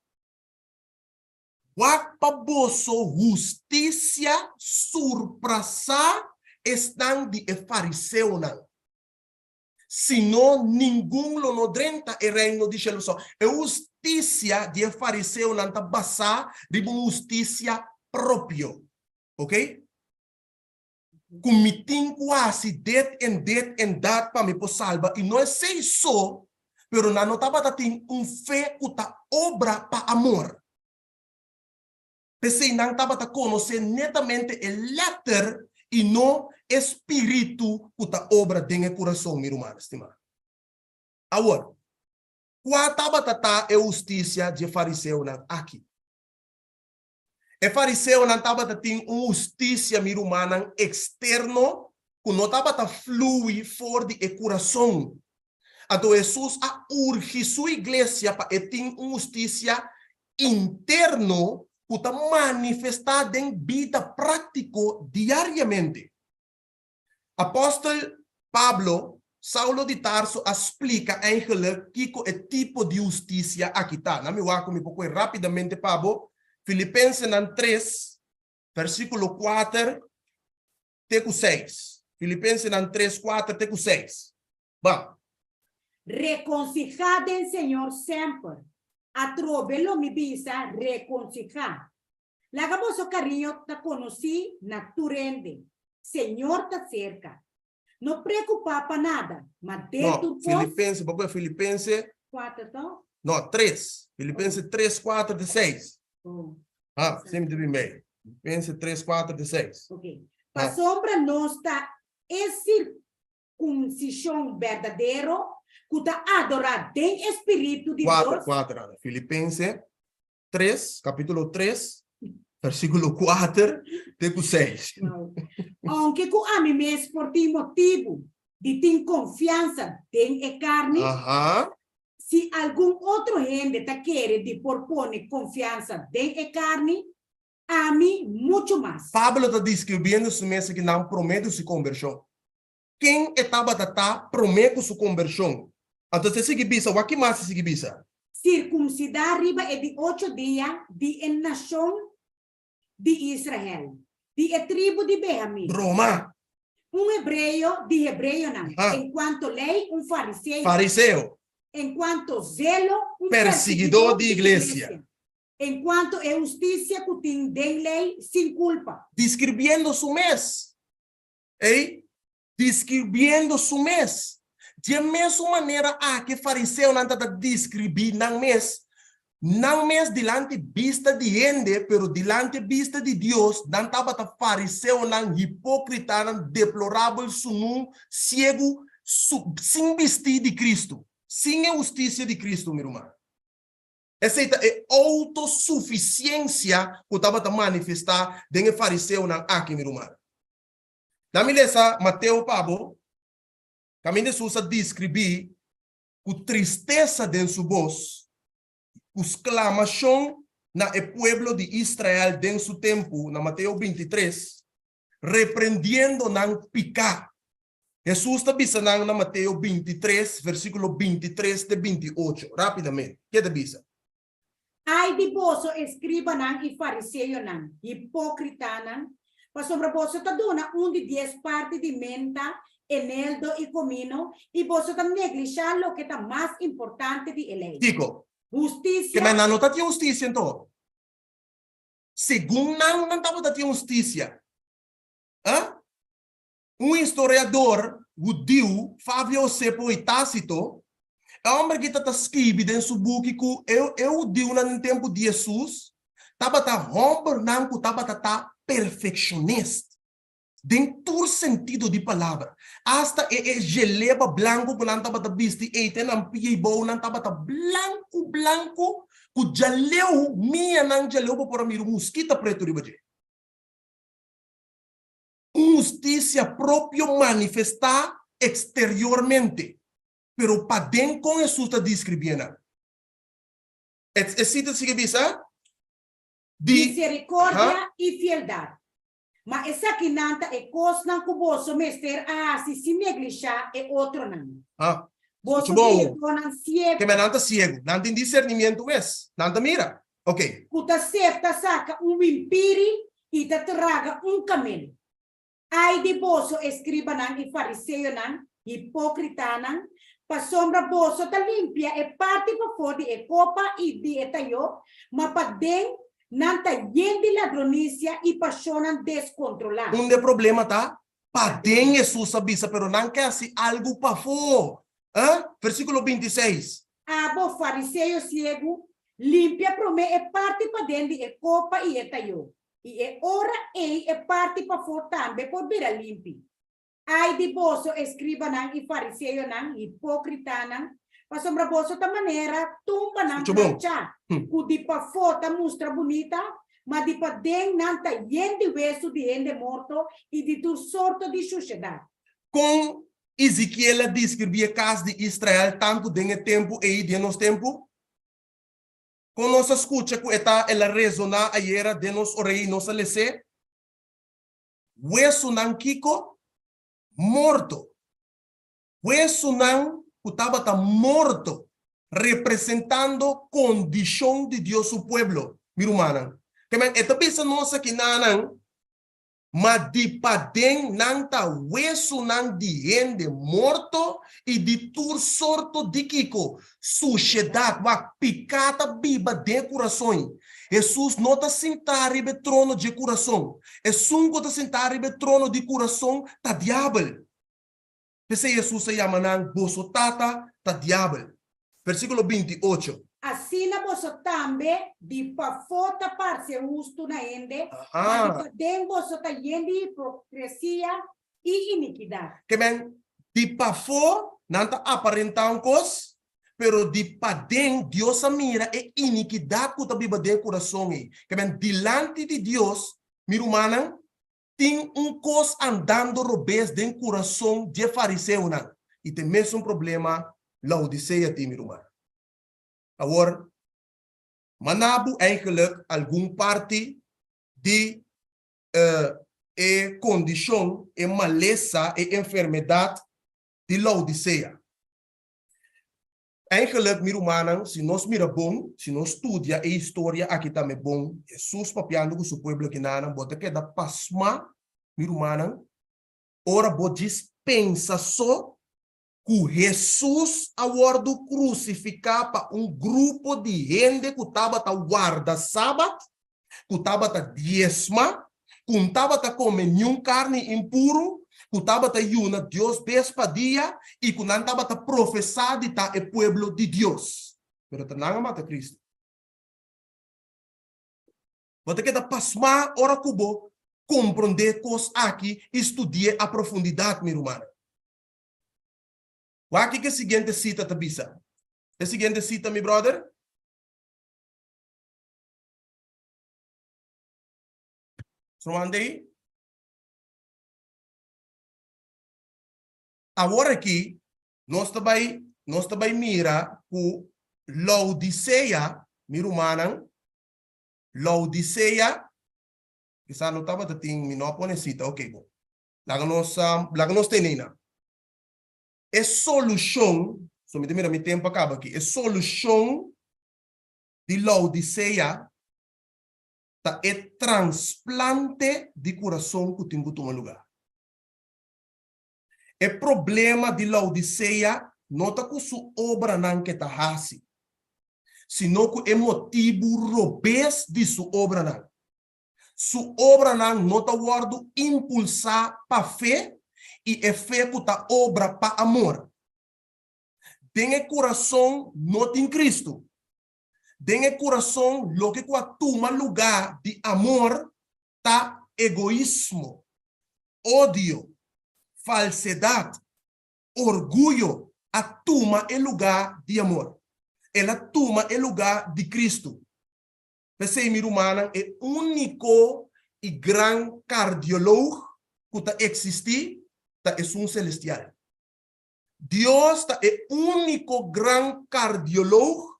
Wak pa boso hustisia surprasá esnan di e fariseonan, sino ningun lo no drenta e reino di shelu. So, e hustisia di e fariseonan ta basá riba un hustisia propio. Ok? Ku mi tin ku hasi dit en dit en dat pa mi por salba, i no esei so, pero nan no tabata tin un fe ku ta obra pa amor. P'esei nan tabata konosé netamente e lèter i no e spiritu ku ta obra den e kurason, mi ruman stimá. Awor, kua tabata ta e hustisia dje fariseonan aki? E fariseonan tabata tin un hustisia, mi rumannan, eksterno ku no tabata flui for di e kurason. Anto Hesus a urgi su iglesia pa e tin un hustisia interno ku ta manifestá den bida práktiko diariamente. Apòstel Pablo, Saulo di Tarso a splika eigenlijk kiko e tipo di hustisia aki ta. Na mi wak ku mi por kohe rápidamente pa bo, Filipensenan tres, versíkulo kuater te ku seis. Filipensenan tres, kuater te ku seis. Ban. Rekonsihá den Señor semper. Atrobe lo mi bisa, rekonsihá. Laga boso kariño ta konosí na tur hende. Señor ta serka. No preokupá pa nada, ma den No, tur kos. Filipense, bo kohe Filipense. Kuater to? No, tres. Filipense tres, kuater te seis. Oh. Ah, si mi ta bin bei. Filipense tres, kuater te seis. Ok. Pasobra nos ta e sirkunsishon berdadero ku ta adorá den e spiritu di Kuater, Dios. kuater, Ana. Filipense 3, capítulo 3, versículo 4 te ku 6. Wow. Aunke ku ami mes por tin motibu di tin konfiansa den e karni, Aha. si algun otro hende ta kere di por pone konfiansa den e karni, ami muchu mas. Pablo ta describiendo su mes akinan promé di su konvershon. Ken e tabata ta promé ku su kombershon? Anto e sigui bisa, wak ki mas e sigui bisa? Sirkumsidá riba e di ocho dia di e nashon di Israel, di e tribu di Benhamin. Broma! Un hebreo di hebreonan, Aha. en kuanto lei, un fariseo. Fariseo. En cuanto zelo, un Persiguidó di iglesia. En cuanto e husticia cu tin den ley, sin culpa. Describiendo su mes. Ey, describiendo su mes. Dje mesun manera aki e fariseonan ta ta describi nan mes, nan mes dilanti bista di hende, pero dilanti bista di Dios, nan tabata fariseonan, hipocritanan, deplorabel, sunu, ciegu, su, sin bisti di Cristo, sin e husticia di Cristo, mi ruman. Esei ta e autosuficiencia cu tabata manifesta den e fariseonan aki, mi ruman. Na mi lesa Mateo pa bo, kaminda Hesus a deskribí ku tristesa den su bos, ku sklamashon na e pueblo di Israel den su tempu, na Mateo 23, reprendiendo nan piká. Hesus ta bisa nan na Mateo 23, versíkulo 23 te 28. Rápidamente, ke ta bisa? Ai di boso, eskribanan i fariseonan, hipókritanan, pasobra boso ta duna un di dies parti di menta, eneldo i komino, i boso ta neglishá loke ta mas importante di e lei, Kiko? hustisia. Ke men nan no ta tin hustisia anto? Segun nan, nan tabata tin hustisia. Ah? Un historiador hudiu, Flavio Josepo i Tácito, e hòmber aki ta ta skibi den su buki ku e e hudiunan den tempu di Hesus tabata hòmbernan ku tabata ta perfekshonist den tur sentido di palabra. Asta e e jeleba blanku ku nan tabata bisti ei te nan pia i bou nan tabata blanku blanku ku djaleu mianan djaleu bo por a mira un muskita pretu riba dje. Un hustisia propio manifestá eksteriormente, pero paden kon Hesus ta deskribí nan? E sita sigui bisa di. Miserikordia i fieldat. Ma esakinan ta e kosnan ku boso mester a hasi sin neglishá e otronan. Ha. Boso Skucha bon. siedónan siegu. Keme nan ta siegu. Nan tin disernimiento mes. Nan ta mira. Ok. Ku ta sefta saka un wimpiri i ta traga un kamel. Ai di boso, eskribanan i fariseonan, hipókritanan, pasobra boso ta limpia e parti pafó di e kopa i di e tayó, ma paden nan ta yen di ladronisia i pashonnan deskontrolá. Unda e problema ta? Paden, Hesus a bisa, pero nan ke hasi algu pafó. Eh? Versíkulo 26. Abo, fariseo siegu, limpia promé e parti paden di e kopa i e tayó, i e ora ei e parti pafó tambe por bira limpi. Ai di boso, eskribanan i fariseonan, hipókritanan, pasobra boso ta manera tumbanan Skucha bon. planchá, ku di pafó ta mustra bunita, ma di paden nan ta yen di wesu di hende morto i di tur sorto di shushedat. Kon Ezekiel a deskribí e kas di Israel tantu den e tempu ei den nos tempu? Kon nos a skucha ku e ta el a resoná ayera den nos orei i nos a les'é? Wesunan kiko? Morto. Wesunan ku tabata morto, representando kondishon di Dios su pueblo. Mi rumannan, ke men e ta bisa nos aki nanan, Ma di paden nan ta wesunan di hende morto i di tur sorto di kiko? Sushedat. Wak, piká ta biba den e kurason. Hesus no ta sintá riba e trono dje kurason. Esun ku ta sintá riba e trono di kurason ta diabel. P'esei Hesus a yama nan, Boso tata ta diabel. Versíkulo 28. Asina boso tambe di pafó ta parse hustu na hende, ma di paden boso ta yen di hipokresia i inikidat. Ke men, di pafó nan ta aparentá un kos, pero di paden Dios a mira e inikidat ku ta biba den e kurason ei. Ke men, dilanti di Dios, mi rumannan, Tin un kos andando robes den kurason dje fariseonan, i ta e mesun problema Laodisea tin, mi ruman. Awor, manda bo eigenlijk algun parti di e kondishon, e malesa, e enfermedat di Laodisea. Eigenlijk, mi rumannan, si nos mira bon, si nos studia e historia aki tambe bon, Hesus papiando ku su pueblo kinanan, bo ta keda pasmá, mi rumannan, ora bo djis pensa so. Ku Hesus a wòrdu krusifiká pa un grupo di hende ku tabata warda Sabat, ku tabata diesma, ku n tabata kome niun karni impuru, ku tabata yuna Dios bes pa dia i ku nan tabata profesá di ta e pueblo di Dios. Pero ta nan a mata Kristu. Bo ta keda pasmá ora ku bo komprondé kos aki i studi'é a profundidat, mi rumannan. Wak kiko e siguiente sita ta bisa. E siguiente sita, mi brother. Ruman dei. Awor aki nos ta bai nos ta bai mira ku Laodisea, mi rumannan, Laodisea, kisa no tabata tin, mi no a pone sita, ok bo. Laga nos laga nos tene einan. E solushon, so mi ta mira mi tempu a kaba aki, e solushon di Laodisea ta e transplante di kurason ku tin ku tuma lugá. E problema di Laodisea no ta ku su obranan ke ta hasi, sino ku e motibu robes di su obranan. Su obranan no ta wòrdu impulsá pa fe i e fe ku ta obra pa amor. Den e kurason no tin Kristu. Den e kurason loke ku a tuma lugá di amor ta egoismo, odio, falsedat, orguyo a tuma e lugá di amor. El a tuma e lugá di Kristu. P'esei mi rumannan e úniko i gran kardioloog ku ta eksistí ta esun selestial. Dios ta e úniko gran kardioloog,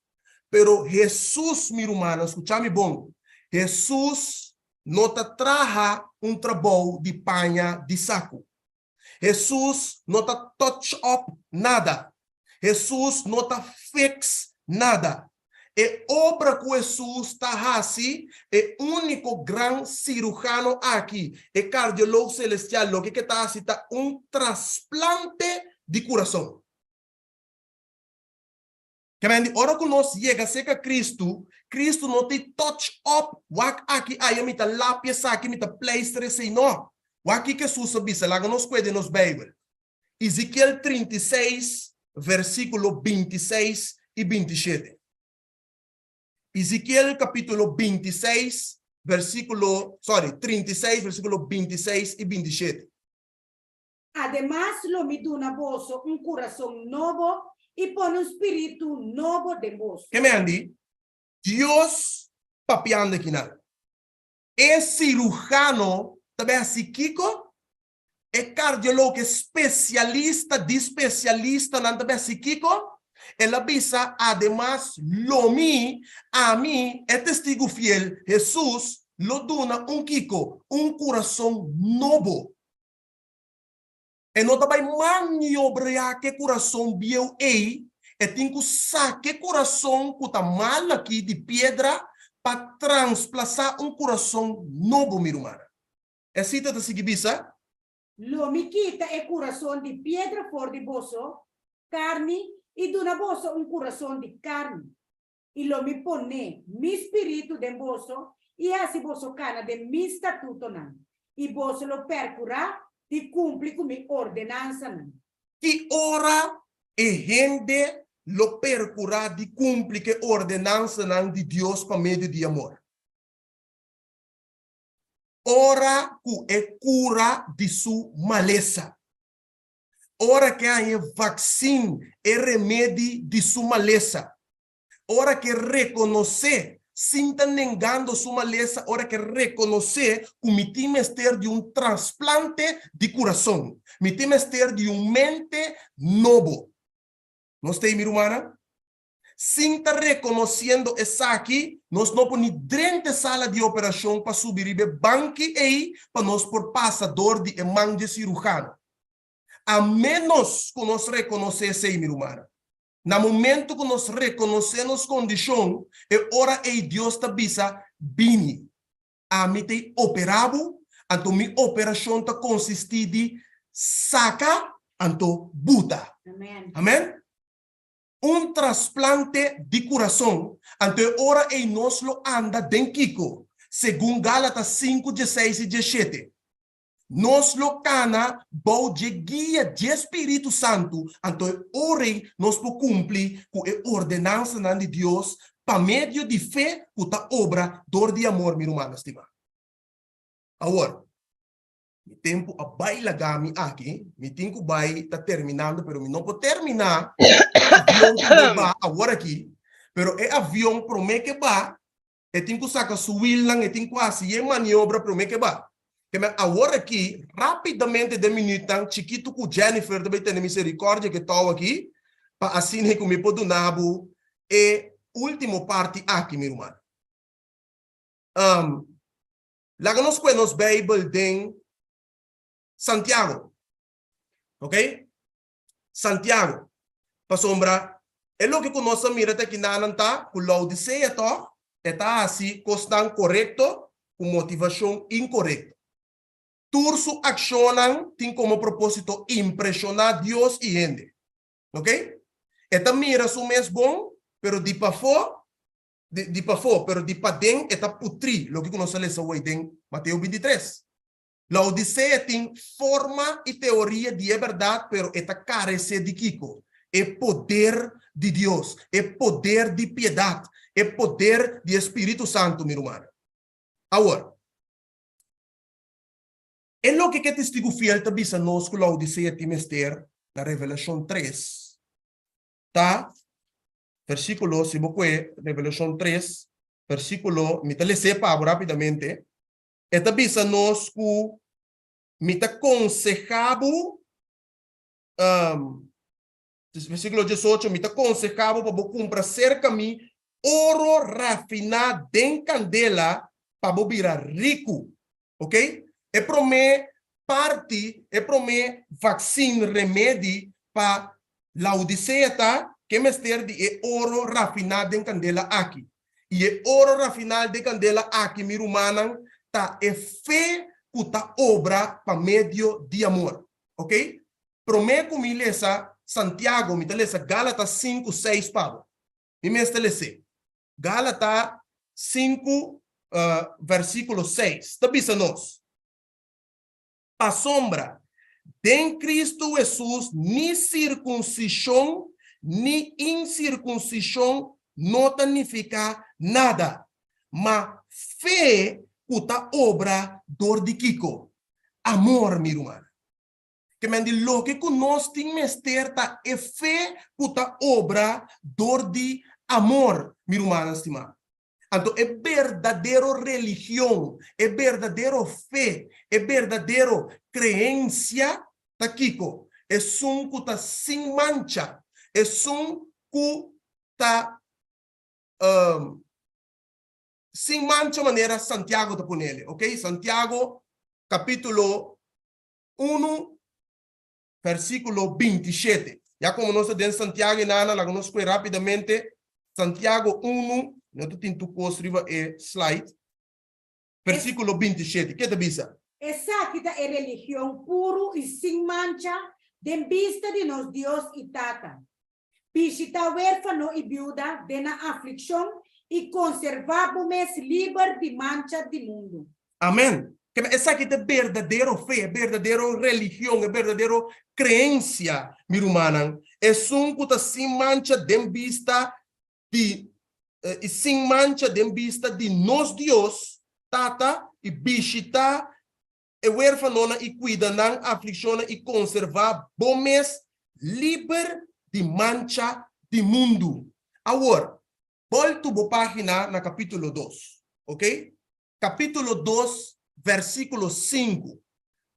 pero Hesus mi rumannan, skucha mi bon, Hesus no ta traha un trabou di paña di saku. Hesus no ta touch up nada. Hesus no ta fix nada. E obra ku Hesus ta hasi, e úniko gran sirujano aki, e kardiolog selestial, loke ke ta hasi ta un trasplante di kurason. Kemendi, ora ku nos yega serka Kristu, Kristu no ta touch up, wak aki aya mi ta lapia esaki, mi ta pleister esei, no. Wak kiko Hesus a bisa, laga nos kue den nos Beibel. Ezekiel 36, versíkulo 26 i 27. Ezekiel kapítulo 26, versíkulo, sorry, 36, versíkulo 26 i 27. Ademas lo mi duna boso un kurason nobo i pone un spiritu nobo den boso. Ke mendi Dios papiando akinan? E sirujano ta bai hasi kiko? E kardiolog, e spesialista di spesialistanan ta bai hasi kiko? El a bisa, Ademas lo mi, ami, e testigu fiel, Hesus, lo duna un kiko? Un kurason nobo. E no ta bai maniobreá ku e kurason bieu ei, e tin ku saka e kurason ku ta mal akí di piedra pa transplasá un kurason nobo, mi rumannan. E sita ta sigui bisa. Lo mi kita e kurason di piedra for di boso karni i duna boso un kurason di karni, i lo mi pone mi spiritu den boso i hasi boso kana den mi statutonan, i boso lo perkurá di kumpli ku mi ordenansanan. Ki ora e hende lo perkurá di kumpli ku e ordenansanan di Dios pa medio di amor? Ora ku e kura di su malesa. Ora ke haña e vaksin, e remedi di su malesa. Ora ke rekonosé, sin ta nengando su malesa, ora ke rekonosé ku mi tin mester di un trasplante di kurason, mi tin mester di un mente nobo. Nos ta ei, mi rumannan? Sin ta rekonosiendo esaki, nos no por ni drenta e sala di operashon pa subi riba e banki ei pa nos por pasa dor di e man dje sirujano. A ménos ku nos rekonosé esei, mi rumannan. Na momentu ku nos rekonosé nos kondishon, e ora ei Dios ta bisa, Bini, ami ta operá bo, anto mi operashon ta konsistí di saka. anto buta. Amen. Amen? Un trasplante di kurason, anto e ora ei nos lo anda den kiko? Segun Gálatas sinku, dieseis i dieshete. Nos lo kana bou dje guia dje Spiritu Santu, anto e ora ei nos por kumpli ku e ordenansanan di Dios pa medio di fe ku ta obra dor di amor, mi rumannan stimá. Awor, mi tempu a bai laga mi aki, mi tin ku bai ta terminando, pero mi no por terminá avion ku bai ba awor aki, pero e avion promé ke ba, E tin ku saka su wielnan, e tin ku hasi e maniobra promé ke ba. Ke men awor aki, rápidamente den minütnan chikitu ku Jennifer ta bai tene miserikòrdia ku e tou aki, pa asina ku mi por duna bo e último parti aki, mi ruman. Um, laga nos kue nos Beibel den Santiago. Ok? Santiago. Pasobra e loke ku nos a mira ta kinanan ta ku Laodisea tòg e ta hasi kosnan korekto ku motivashon inkorekto. Tur su akshonnan tin komo propósito impreshoná Dios i hende. Ok? E ta mira su mes bon, pero di pafó, di, di pafó, pero di paden e ta putrí, loke ku nos a lesa wei den Mateo 23. Laodisea tin forma i teoria di e bèrdat, pero e ta karesé di kiko? E poder di Dios, e poder di piedat, e poder di e Spiritu Santu, mi rumannan. Awor, e loke ku e testigu fiel ta bisa nos ku Laodisea tin mester na Revelashon tres ta, versíkulo, si bo kue Revelashon tres, versíkulo, mi ta les'é pa bo rápidamente. E ta bisa nos ku mi ta konsehá bo, versíkulo diesocho, mi ta konsehá bo pa bo kumpra serka mi oro rafiná den kandela pa bo bira riku. Ok? E promé parti, e promé vaksin, remedi pa Laodisea ta ke mester di e oro rafiná den kandela aki. I e oro rafiná den kandela aki, mi rumannan, ta e fe ku ta obra pa medio di amor. Ok? Promé ku mi lesa Santiago, mi ta lesa Gálatas sinku, seis pa bo. Mi mester les'é. Gálata sinku, versíkulo seis, ta bisa nos. Pasobra den Cristo Hesus ni sirkunsishon ni insirkunsishon no ta nifiká nada, ma fe ku ta obra dor di kiko? Amor, mi rumannan. Ke men di loke ku nos tin mester ta e fe ku ta obra dor di amor, mi rumannan stimá. Anto e berdadero religion, e berdadero fe, e berdadero creencia ta kico? Esun cu ta sin mancha, esun cu ta sin mancha manera Santiago ta ponele, ok? Santiago capitulo unu versiculo 27. Ya como nos ta den Santiago y nana, laga nos kue rapidamente. Santiago 1, no ta tin tur kos riba e slide. Versiculo 27, ke ta bisa? Esaki ta e religion puru i sin mancha den bista di nos Dios i Tata. Bishitá wérfano i biuda den nan aflikshon i konservá bo mes liber di mancha di mundu. Amen. Kema esaki ta e berdadero fe, e berdadero religion, e berdadero creencia, mi rumannan. Esun cu ta sin mancha den bista di i sin mancha den bista di nos Dios, Tata, i bishita e werfanonan i cuida nan afliccionnan i conserva bo mes liber di mancha di mundu. Awor, boltu bo pagina na capitulo dos, ok? Capitulo dos, versiculo sinku.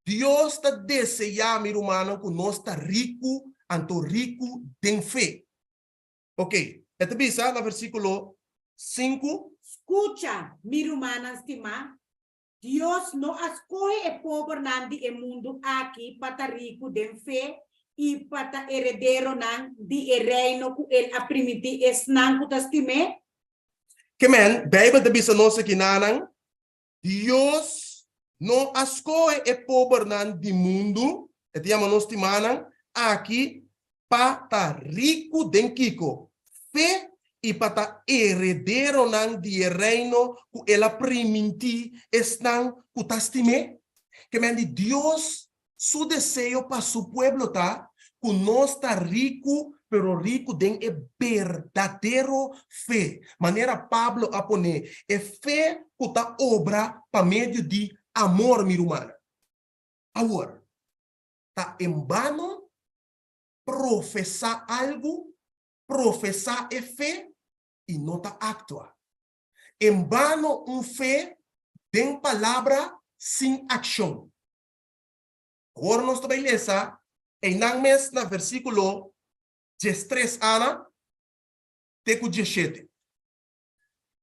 Dios ta deseá, mi rumannan, cu nos ta ricu, anto ricu den fe. Ok, e ta bisa na versiculo sinku. Scucha, mi rumannan stimá, Dios no a scohe e pobernan di e mundu aki pa ta ricu den fe i pa ta herederonan di e reino cu el a primintí esnan cu ta stim'é? Ke men, Beibel ta bisa nos akinanan, Dios no a skohe e pobernan di mundu, e ta yama nos stimanan, aki pa ta riku den kiko? Fe i pa ta herederonan di e reino ku el a primintí esnan ku ta stim'é. Ke men di Dios su deseo pa su pueblo ta ku nos ta riku, pero riku den e berdadero fe, manera Pablo a pon'é, e fe ku ta obra pa medio di amor, mi rumannan. Awor, ta en bano profesá algu, profesá e fe i no ta aktua. En bano un fe den palabra sin akshon. Awor nos ta bai lesa einan mes na versíkulo 13 ana te ku 17.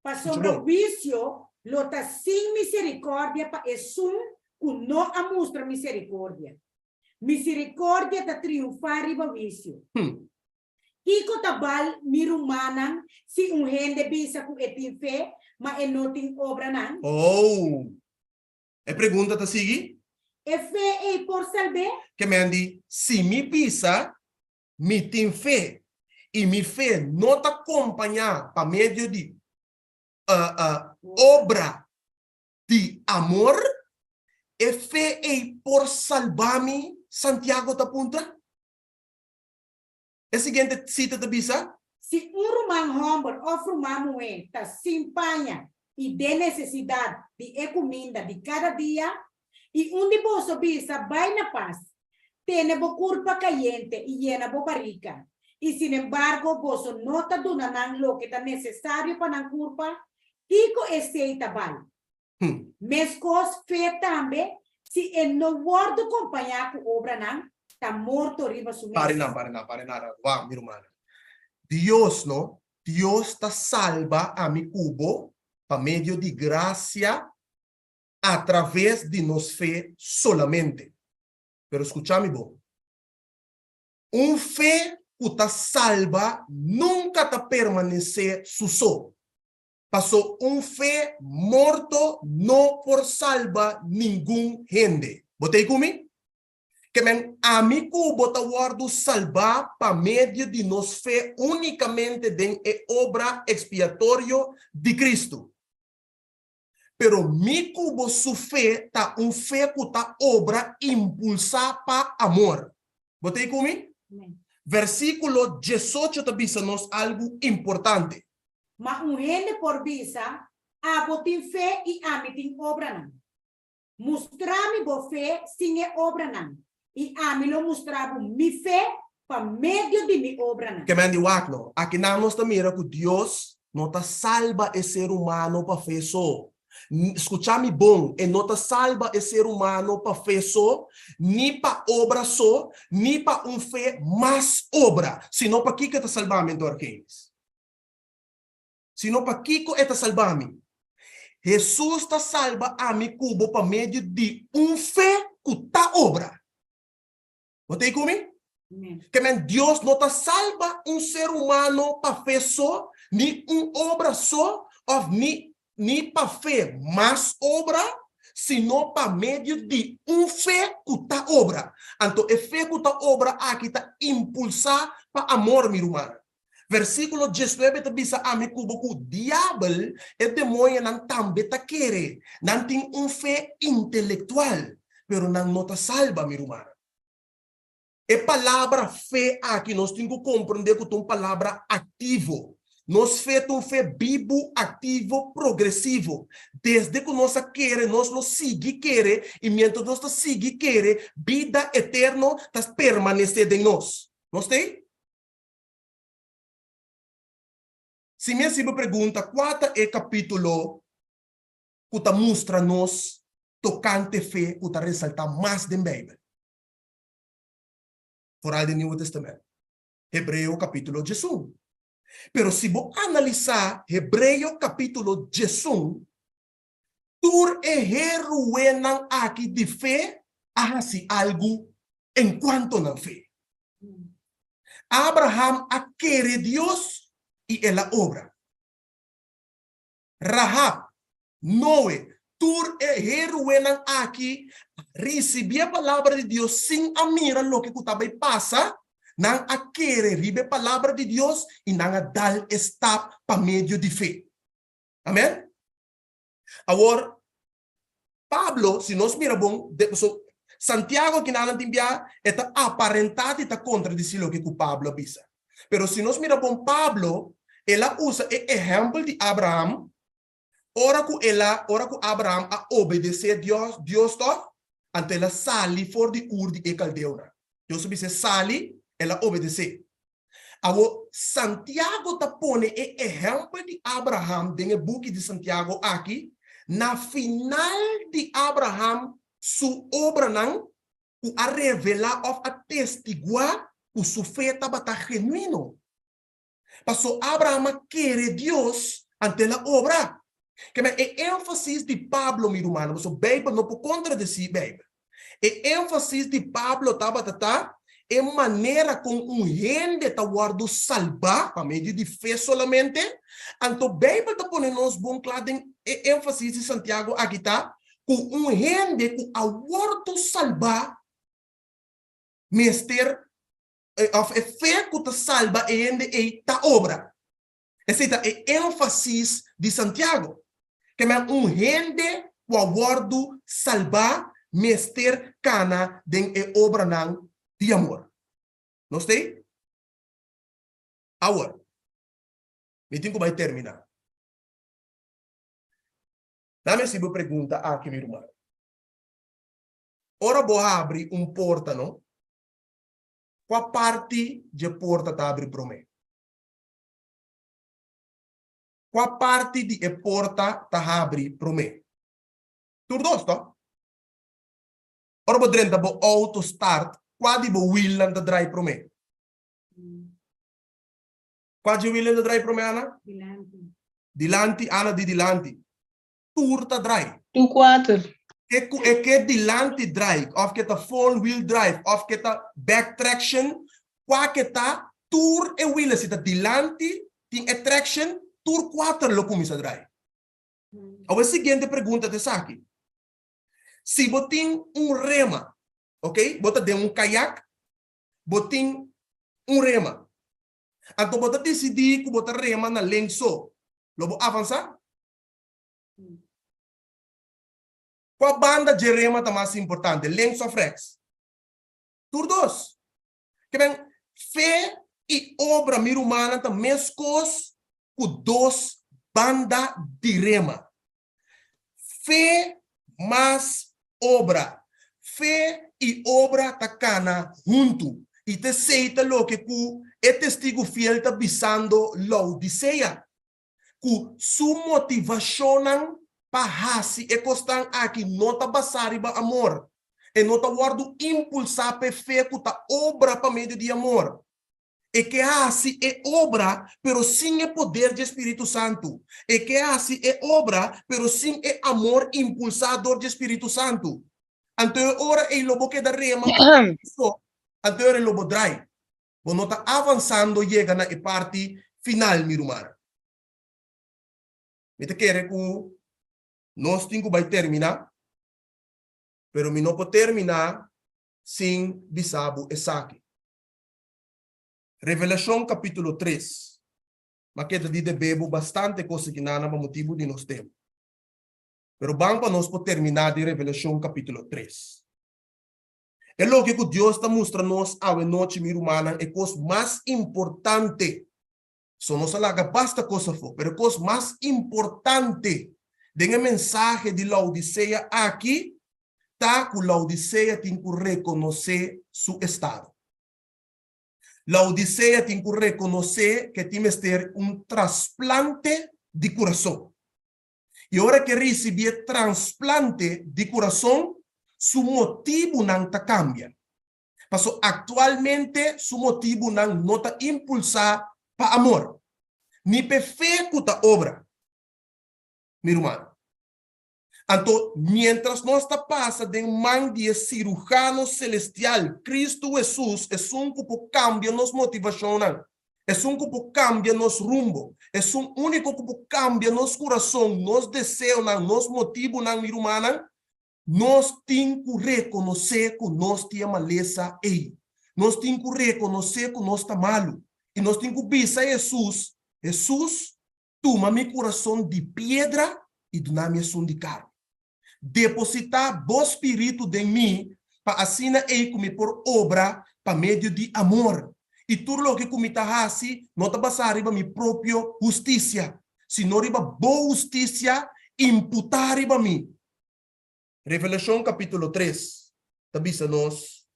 Pasobra huisio lo ta sin misericordia pa esun cu no a mustra misericordia. Misericordia ta triunfá riba huisio. Kiko ta bal, mi rumannan, si un hende bisa cu e tin fe, ma e no tin obranan? Oh! E pregunta ta sigui? E fe ei por salb'é? Ke men di, Si mi bisa, Mi tin fe, i mi fe no ta kompañá pa medio di obra di amor, e fe ei por salba mi? Santiago ta puntra. E siguiente sita ta bisa. Si un ruman hòmber òf ruman muhé ta sin paña i den nesesidat di e kuminda di kada dia, I un di boso bisa, Bai na pas, tene bo kurpa kayente i yena bo barika, i sinembargo boso no ta duna nan loke ta nesesario pa nan kurpa, kiko esei ta bal? Meskos fe tambe, si e no wòrdu kompañá ku obranan, ta morto riba su mes. Pare nan, pare nan, pare nan, wak, mi rumannan. Dios, no? Dios ta salba ami ku bo pa medio di grasia atraves di nos fe solamente. Pero skucha mi bon. Un fe ku ta salba nunka ta permanesé su so. Paso un fe morto no por salba ningun hende. Bo ta ei ku mi? Ke men ami ku bo ta wòrdu salbá pa medio di nos fe únikamente den e obra ekspiatorio di Kristu. Pero mi ku bo su fe ta un fe ku ta obra impulsá pa amor. Bo ta ei ku mi? Versíkulo 18 ta bisa nos algu importante. Ma un hende por bisa, Abo tin fe i ami tin obranan. Mustra mi bo fe sin e obranan, i ami lo mustra bo mi fe pa medio di mi obranan. Ke men di wak no. Akinan nos ta mira ku Dios no ta salba e ser humano pa fe so. Skucha mi bon, e no ta salba e ser humano pa fe so, ni pa obra so, ni pa un fe mas obra, sino pa kiko e ta salba mi anto, Argenis? Sino pa kiko e ta salba mi? Hesus ta salba ami ku bo pa medio di un fe ku ta obra. Bo ta ei ku mi? Ke men Dios no ta salba un ser humano pa fe so, ni un obra so, òf ni ni pa fe mas obra, sino pa medio di un fe ku ta obra. Anto e fe ku ta obra aki ta impulsá pa amor, mi rumannan. Versíkulo 19 ta bisa ami ku bo ku diabel, e demoñonan tambe ta kere. Nan tin un fe intelektual, pero nan no ta salba, mi rumannan. E palabra fe aki nos tin ku komprendé ku ta un palabra aktivo. Nos fe ta un fe bibu, aktivo, progresivo. Desde ku nos a kere, nos lo sigui kere, i miéntras nos ta sigui kere, bida eterno ta permanesé den nos. Nos ta ei? Si mi hasi bo pregunta, kua ta e kapítulo ku ta mustra nos tokante fe ku ta resaltá mas den Beibel? Foral den Nieuwe Testament. Hebreo kapítulo 11. Pero si bo analisá Hebreo kapítulo 11, tur e heruenan aki di fe a hasi algu enkuanto nan fe. Abraham a kere Dios i el a obra. Rahab, Noe, Tur e héroenan aki a risibí e palabra di Dios sin a mira loke ku ta bai pasa. Nan a kere riba e palabra di Dios i nan a dal e stap pa medio di fe. Amen? Awor, Pablo, si nos mira bon, de, so, Santiago kinanan tin bia, e ta aparentá di ta kontradisí loke ku Pablo a bisa. Pero si nos mira bon Pablo, el a usa e ehèmpel di Abraham Ora ku el a, ora ku Abraham a obedesé Dios, Dios tòg, anto el a sali for di Ur di e kaldeonan. Dios a bis'é sali, el a obedesé. Awor, Santiago ta pone e ehèmpel di Abraham den e buki di Santiago aki na final di Abraham su obranan ku a revelá òf a testiguá ku su fe tabata genuino. Paso Abraham a kere Dios, anto el a obra. Keme e énfasis di Pablo, mi rumannan, paso Beibel no por kontradesí Beibel. E énfasis di Pablo tabata ta e manera kon un hende ta wòrdu salbá pa medio di fe solamente. Anto Beibel ta pone nos bon kla den e énfasis di Santiago aki ta ku un hende ku a wòrdu salbá mester òf e fe ku ta salba e hende ei ta obra. Esei ta e énfasis di Santiago. Ke men un hende ku a wòrdu salbá mester kana den e obranan di amor. Nos ta ei? Awor, mi tin ku bai terminá. Dame hasi bo pregunta aki, mi ruman. Ora bo habri un porta, no? Kua parti dje porta ta abri promé? Kua parti di e porta ta habri promé? Tur dos, to? Ora bo drenta bo outo start, kua di bo wielnan ta drai promé? Kua dje wielnan ta drai promé, Ana? Dilanti. Dilanti, Ana di dilanti. Tur ta drai. Tur kuater. Ke ku e ke dilanti drai, òf ke ta four wheel drive, òf ke ta back traction, kua ke ta, tur e wielen si ta dilanti tin e traction, tur kuater lo kuminsá drai. Awor e siguiente pregunta ta esaki, Si bo tin un rema, ok, bo ta den un kayak, bo tin un rema, anto bo ta disidí ku bo ta rema na links so, lo bo avansá? Kua banda dje rema ta mas importante, links òf rèks? Tur dos. Ke men, fe i obra, mi rumannan, ta meskos ku dos banda di rema. Fe mas obra. Fe i obra ta kana huntu. I ta esei ta loke ku e testigu fiel ta bisando Laodisea. ku su motivashonnan pa hasi e kosnan aki no ta basá riba amor. E no ta wòrdu impulsá pa e fe ku ta obra pa medio di amor. E ke hasi e obra, pero sin e poder dje Spiritu Santu. E ke hasi e obra, pero sin e amor impulsá dor dje Spiritu Santu. Anto e ora ei lo bo keda rema so, anto e ora ei lo bo drai. Bo no ta avansando yega na e parti final, mi ruman. Mi ta kere ku nos tin ku bai terminá, pero mi no por terminá sin bisa bo esaki. Revelashon kapítulo tres. M'a keda di debe bo bastante kos aki nan pa motibu di nos tempu. Pero ban pa nos por terminá den Revelashon kapítulo tres. E loke ku Dios ta mustra nos awe nochi, mi rumannan, e kos mas importante, so nos a laga basta kos afó, pero e kos mas importante den e mensahe di Laodisea aki ta ku Laodisea tin ku rekonosé su estado. Laodisea tin ku rekonosé ku e tin mester un trasplante di kurason. I ora ku e risibí e transplante di kurason, su motibunan ta kambia. Paso aktualmente su motibunan no ta impulsá pa amor, ni p'e fe ku ta obra, mi ruman. Anto, miéntras nos ta pasa den man di e Sirujano Selestial, Kristu Hesus, esun ku por kambia nos motivashonnan. Esun ku por kambia nos rumbo, esun úniko ku por kambia nos kurason, nos deseonan, nos motibunan, mi rumannan, nos tin ku rekonosé ku nos tin e malesa ei. Nos tin ku rekonosé ku nos ta malu. I nos tin ku bisa Hesus, Hesus, tuma mi kurason di piedra i duna mi esun di karni. Depositá bo spiritu den mi pa asina ei ku mi por obra pa medio di amor, i tur loke ku mi ta hasi no ta basá riba mi propio hustisia, sino riba bo hustisia imputá riba mi. Revelashon kapítulo tres ta bisa nos,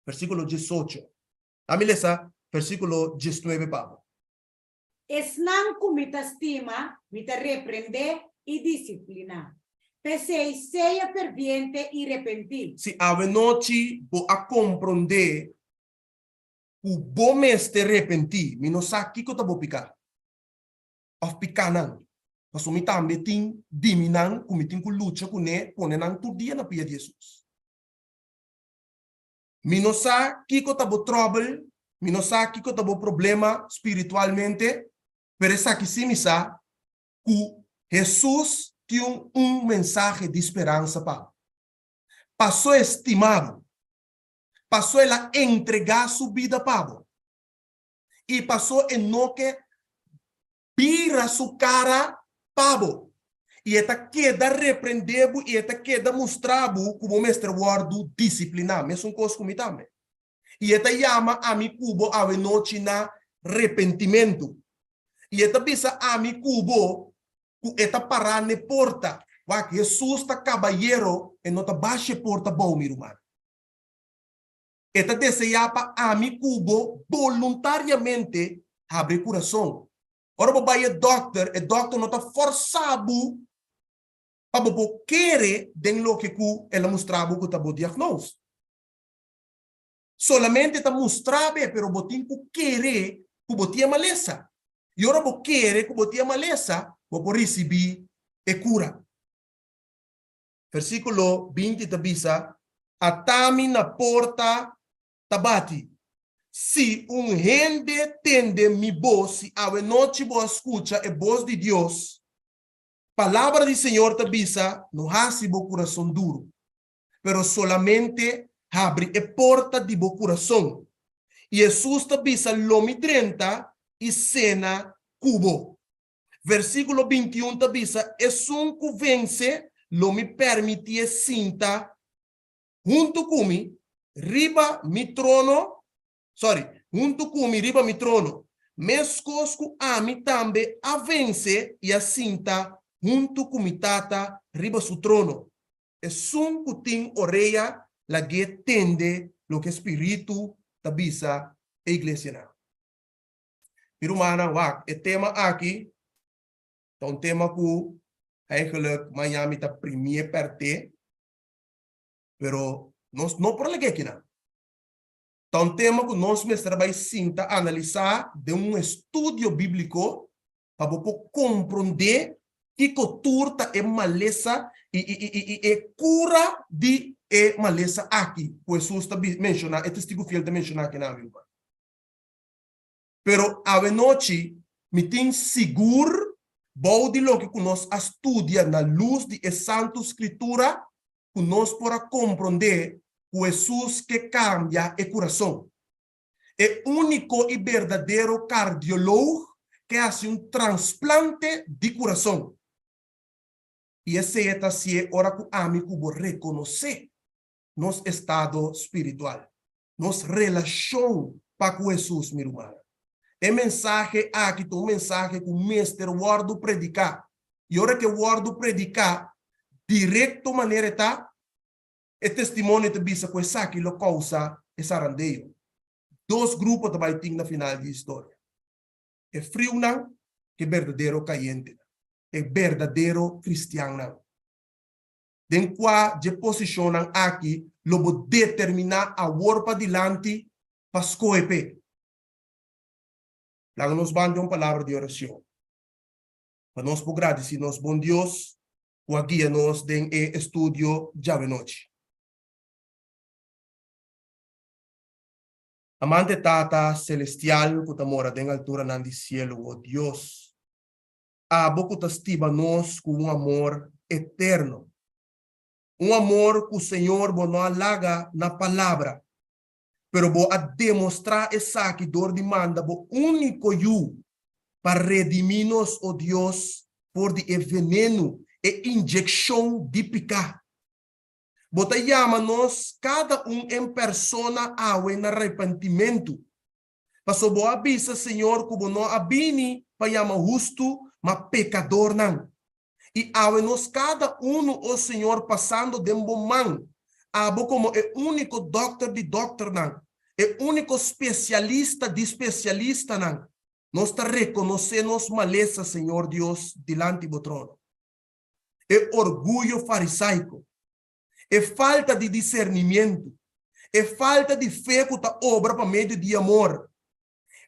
versíkulo diesocho. Ami lesa versíkulo diesnuebe pa bo. Esnan ku mi ta stima, mi ta reprendé i disipliná. P'esei, sea ferviente i repentí. Si awenochi bo a komprondé ku bo mester repentí, mi no sa kiko ta bo piká òf pikánan, pasobra mi tambe tin di minan ku mi tin ku lucha kuné pone nan tur dia na pia di Hesus. Mi no sa kiko ta bo tròbel, mi no sa kiko ta bo problema spiritualmente, pero esaki sí mi sa, ku Hesus tin un mensahe di speransa pa bo. Pasó e stima bo, pasó el a entregá su bida pa bo, i pasó e no ke bira su kara pa bo, i e ta keda reprendé bo i e ta keda mustra bo ku bo mester wòrdu disipliná, mesun kos ku mi tambe. I e ta yama ami ku bo awenochi na repentimentu. I e ta bisa ami ku bo ku e ta pará n'e porta. Wak, Hesus ta kabayero, e no ta basha e porta bou, mi ruman. E ta deseá pa ami ku bo boluntariamente habri e kurason. Ora bo bai e dòkter, e dòkter no ta fòrsá bo pa bo por kere den loke ku el a mustra bo ku ta bo diagnose. Solamente e ta mustra bo, pero bo tin ku kere ku bo tin e malesa. I ora bo kere ku bo tin e malesa, bo por risibí e kura. Versíkulo 20 ta bisa, Atami na porta ta bati. Si un hende tende mi bos, si awenochi bo a skucha e bos di Dios, Palabra di Señor ta bisa, no hasi bo kurason duru, pero solamente habri e porta di bo kurason. I Hesus ta bisa, Lo mi drenta i sena ku bo. Versíkulo 21 ta bisa, Esun ku vense, lo mi permitié sinta huntu ku mi riba mi trono, sorry, huntu ku mi riba mi trono, meskos ku ami tambe a vense i a sinta huntu ku mi Tata riba su trono. Esun ku tin orea, lag'é tende loke Spiritu ta bisa e iglesianan. Mi rumannan, wak, e tema aki ta un tema ku eigenlijk maña mi ta primié pèrté, pero nos no por lag'é kinan. Ta un tema ku nos mester a bai sinta analisá den un estudio bíbliko pa bo por komprondé kiko tur ta e malesa i i i i e kura di e malesa aki ku Hesus ta menshoná, e testigu fiel ta menshoná akinan, mi ruman. Pero awenochi mi tin sigur bou di loke ku nos a studia na lus di e Santu Skritura ku nos por a komprondé ku Hesus ke kambia e kurason. E úniko i berdadero kardiolog ke hasi un transplante di kurason. I esei e ta hasié ora ku ami ku bo rekonosé nos estado spiritual. Nos relashon pa ku Hesus, mi rumannan. E mensahe aki ta un mensahe ku mester wòrdu prediká. I ora ku e wòrdu prediká direkto manera e ta, e testimonio ta bisa ku esaki lo kousa e sarandeo. Dos grupo ta bai tin na final di historia, e friunan ku e berdadero kayentenan, e berdadero kristiannan. Den kua dje posishonnan aki lo bo determiná awor padilanti pa skohe p'e? Laga nos ban den un palabra di orashon pa nos por gradisí nos bon Dios ku a guia nos den e estudio djawe nochi. Amante Tata Celestial ku ta mora den alturanan di cielo, o Dios, abo ku ta stima nos ku un amor eterno. Un amor ku Señor bo no a laga na palabra, pero bo a demostrá esaki dor di manda bo úniko Yu pa redimí nos, o Dios, for di e venenu, e inyekshon di piká. Bo ta yama nos kada un en persona awe na repentimentu. Paso bo a bisa, Señor, ku bo no a bini pa yama hustu, ma pekadornan. I awe nos kada unu, o Señor, pasando den bo man, abo komo e úniko dòkter di dòkternan, e úniko spesialista di spesialistanan, nos ta rekonosé nos malesa, Señor Dios, dilanti bo trono. E orguyo farisaiko, e falta di disernimientu, e falta di fe ku ta obra pa medio di amor.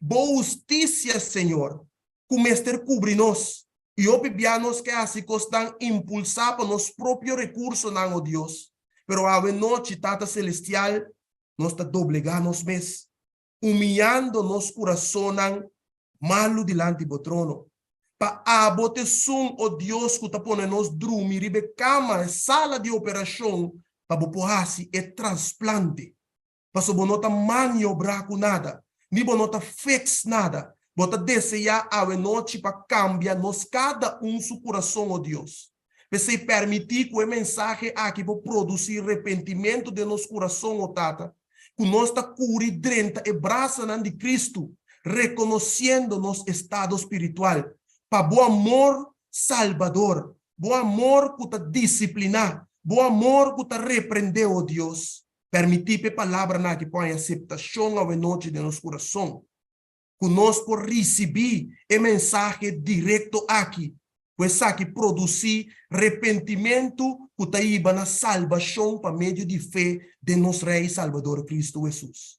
Bo hustisia, Señor, ku mester kubri nos, i hopi bia nos ke hasi kosnan impulsá pa nos propio rekursonan, o Dios. Pero awe nochi, Tata Selestial, nos ta doblegá nos mes, humiyando nos kurasonnan malu dilanti bo trono. Pa abo ta esun, o Dios, ku ta pone nos drumi riba e kama, e sala di operashon, pa bo por hasi e transplante. Pasobra bo no ta maniobrá ku nada, ni bo no ta fix nada. Bo ta deseá awe nochi pa kambia nos kada un su kurason, o Dios. P'esei permití ku e mensahe aki por produsí repentimentu den nos kurason, o Tata, ku nos ta kuri drenta e brasanan di Kristu, rekonosiendo nos estado spiritual, pa Bo amor salbador, Bo amor ku ta disipliná, Bo amor ku ta reprendé, o Dios. Permití pa e palabranan aki por haña aseptashon awenochi den nos kurason. ku nos por risibí e mensahe direkto aki, ku esaki produsí repentimentu ku ta hiba na salbashon pa medio di fe den nos Rei i Salbador Kristu Hesus.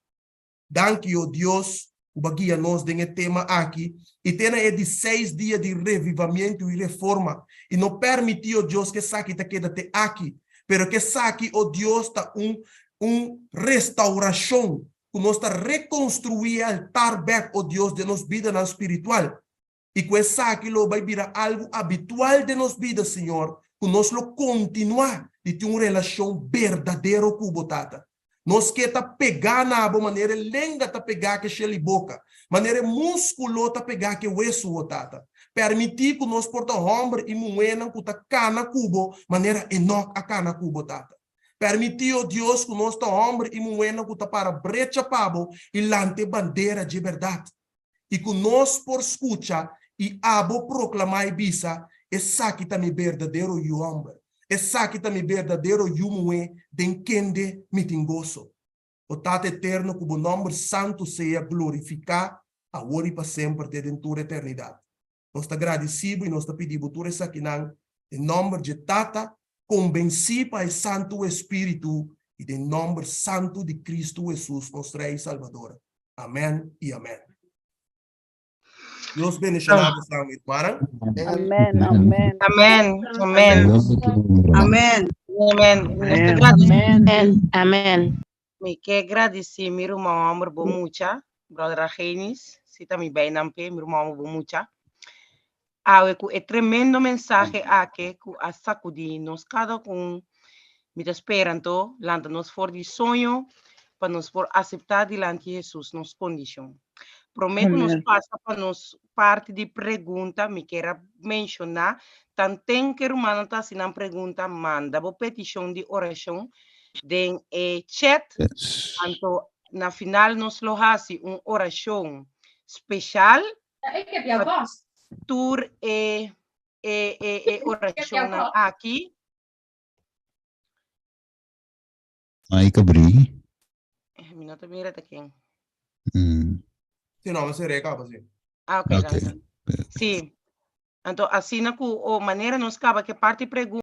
Danki, o Dios, ku bo a guia nos den e tema aki i te na e di seis dia di revivamiento i reforma, i no permití, o Dios, ku esaki ta keda te aki, pero ku esaki, o Dios, ta un un restaurashon ku nos ta rekonstruí e altar bèk, o Dios, den nos bidanan spiritual. I ku esaki lo bai bira algu abitual den nos bida, Señor, ku nos lo kontinuá di tin un relashon berdadero ku Bo, Tata. Nos ke ta pegá na Bo manera e lenga ta pegá ku e shel i boka, manera e múskulo ta pegá ku e wesu, o Tata. Permití ku nos por ta hòmber i muhénan ku ta kana ku Bo manera Enòk a kana ku Bo, Tata. Permití, o Dios, ku nos ta hòmber i muhénan ku ta para brecha pa Bo i lanta e bandera dje bèrdat, i ku nos por skucha i Abo proklamá i bisa, Esaki ta mi berdadero yu hòmber, esaki ta mi berdadero yu muhé den kende mi tin goso. O Tata Eterno, ku Bo nòmber santu sea glorifiká awor i pa semper te den tur eternidat. Nos ta gradisí bo i nos ta pidi bo tur esakinan den nòmber dje Tata, kombensí pa e Santu Espíritu i den nòmber santu di Kristu Hesus, nos Rei i Salbador. Amèn i amèn. Dios bendishoná bosan, hermanan. Amèn, amèn. Amèn, amèn. Amèn. Amèn. Nos ta gradisí. Amèn, amèn. Mi ke gradisí mi ruman hòmber bo mucha, Brother Argenis, si ta mi beinan p'e, mi ruman hòmber bo mucha. Awe ku e tremendo mensahe ake ku a sakudí nos kada un, mi ta spera anto lanta nos for di soño pa nos por aseptá dilanti Hesus nos kondishon. Promé ku nos pasa pa nos parti di pregunta, mi kier a menshoná tanten ku e rumannan ta hasi nan pregunta, manda bo petishon di orashon den e chat. Anto na final nos lo hasi un orashon speshal pa tur e e e e orashonnan aki. Mike abrí. Mi no ta mira ta ken. Sí, no, mi seré kaba, sí. Ah, ok, Ok. danki. Sí. Anto asina ku o manera nos kaba ke parti pregunta.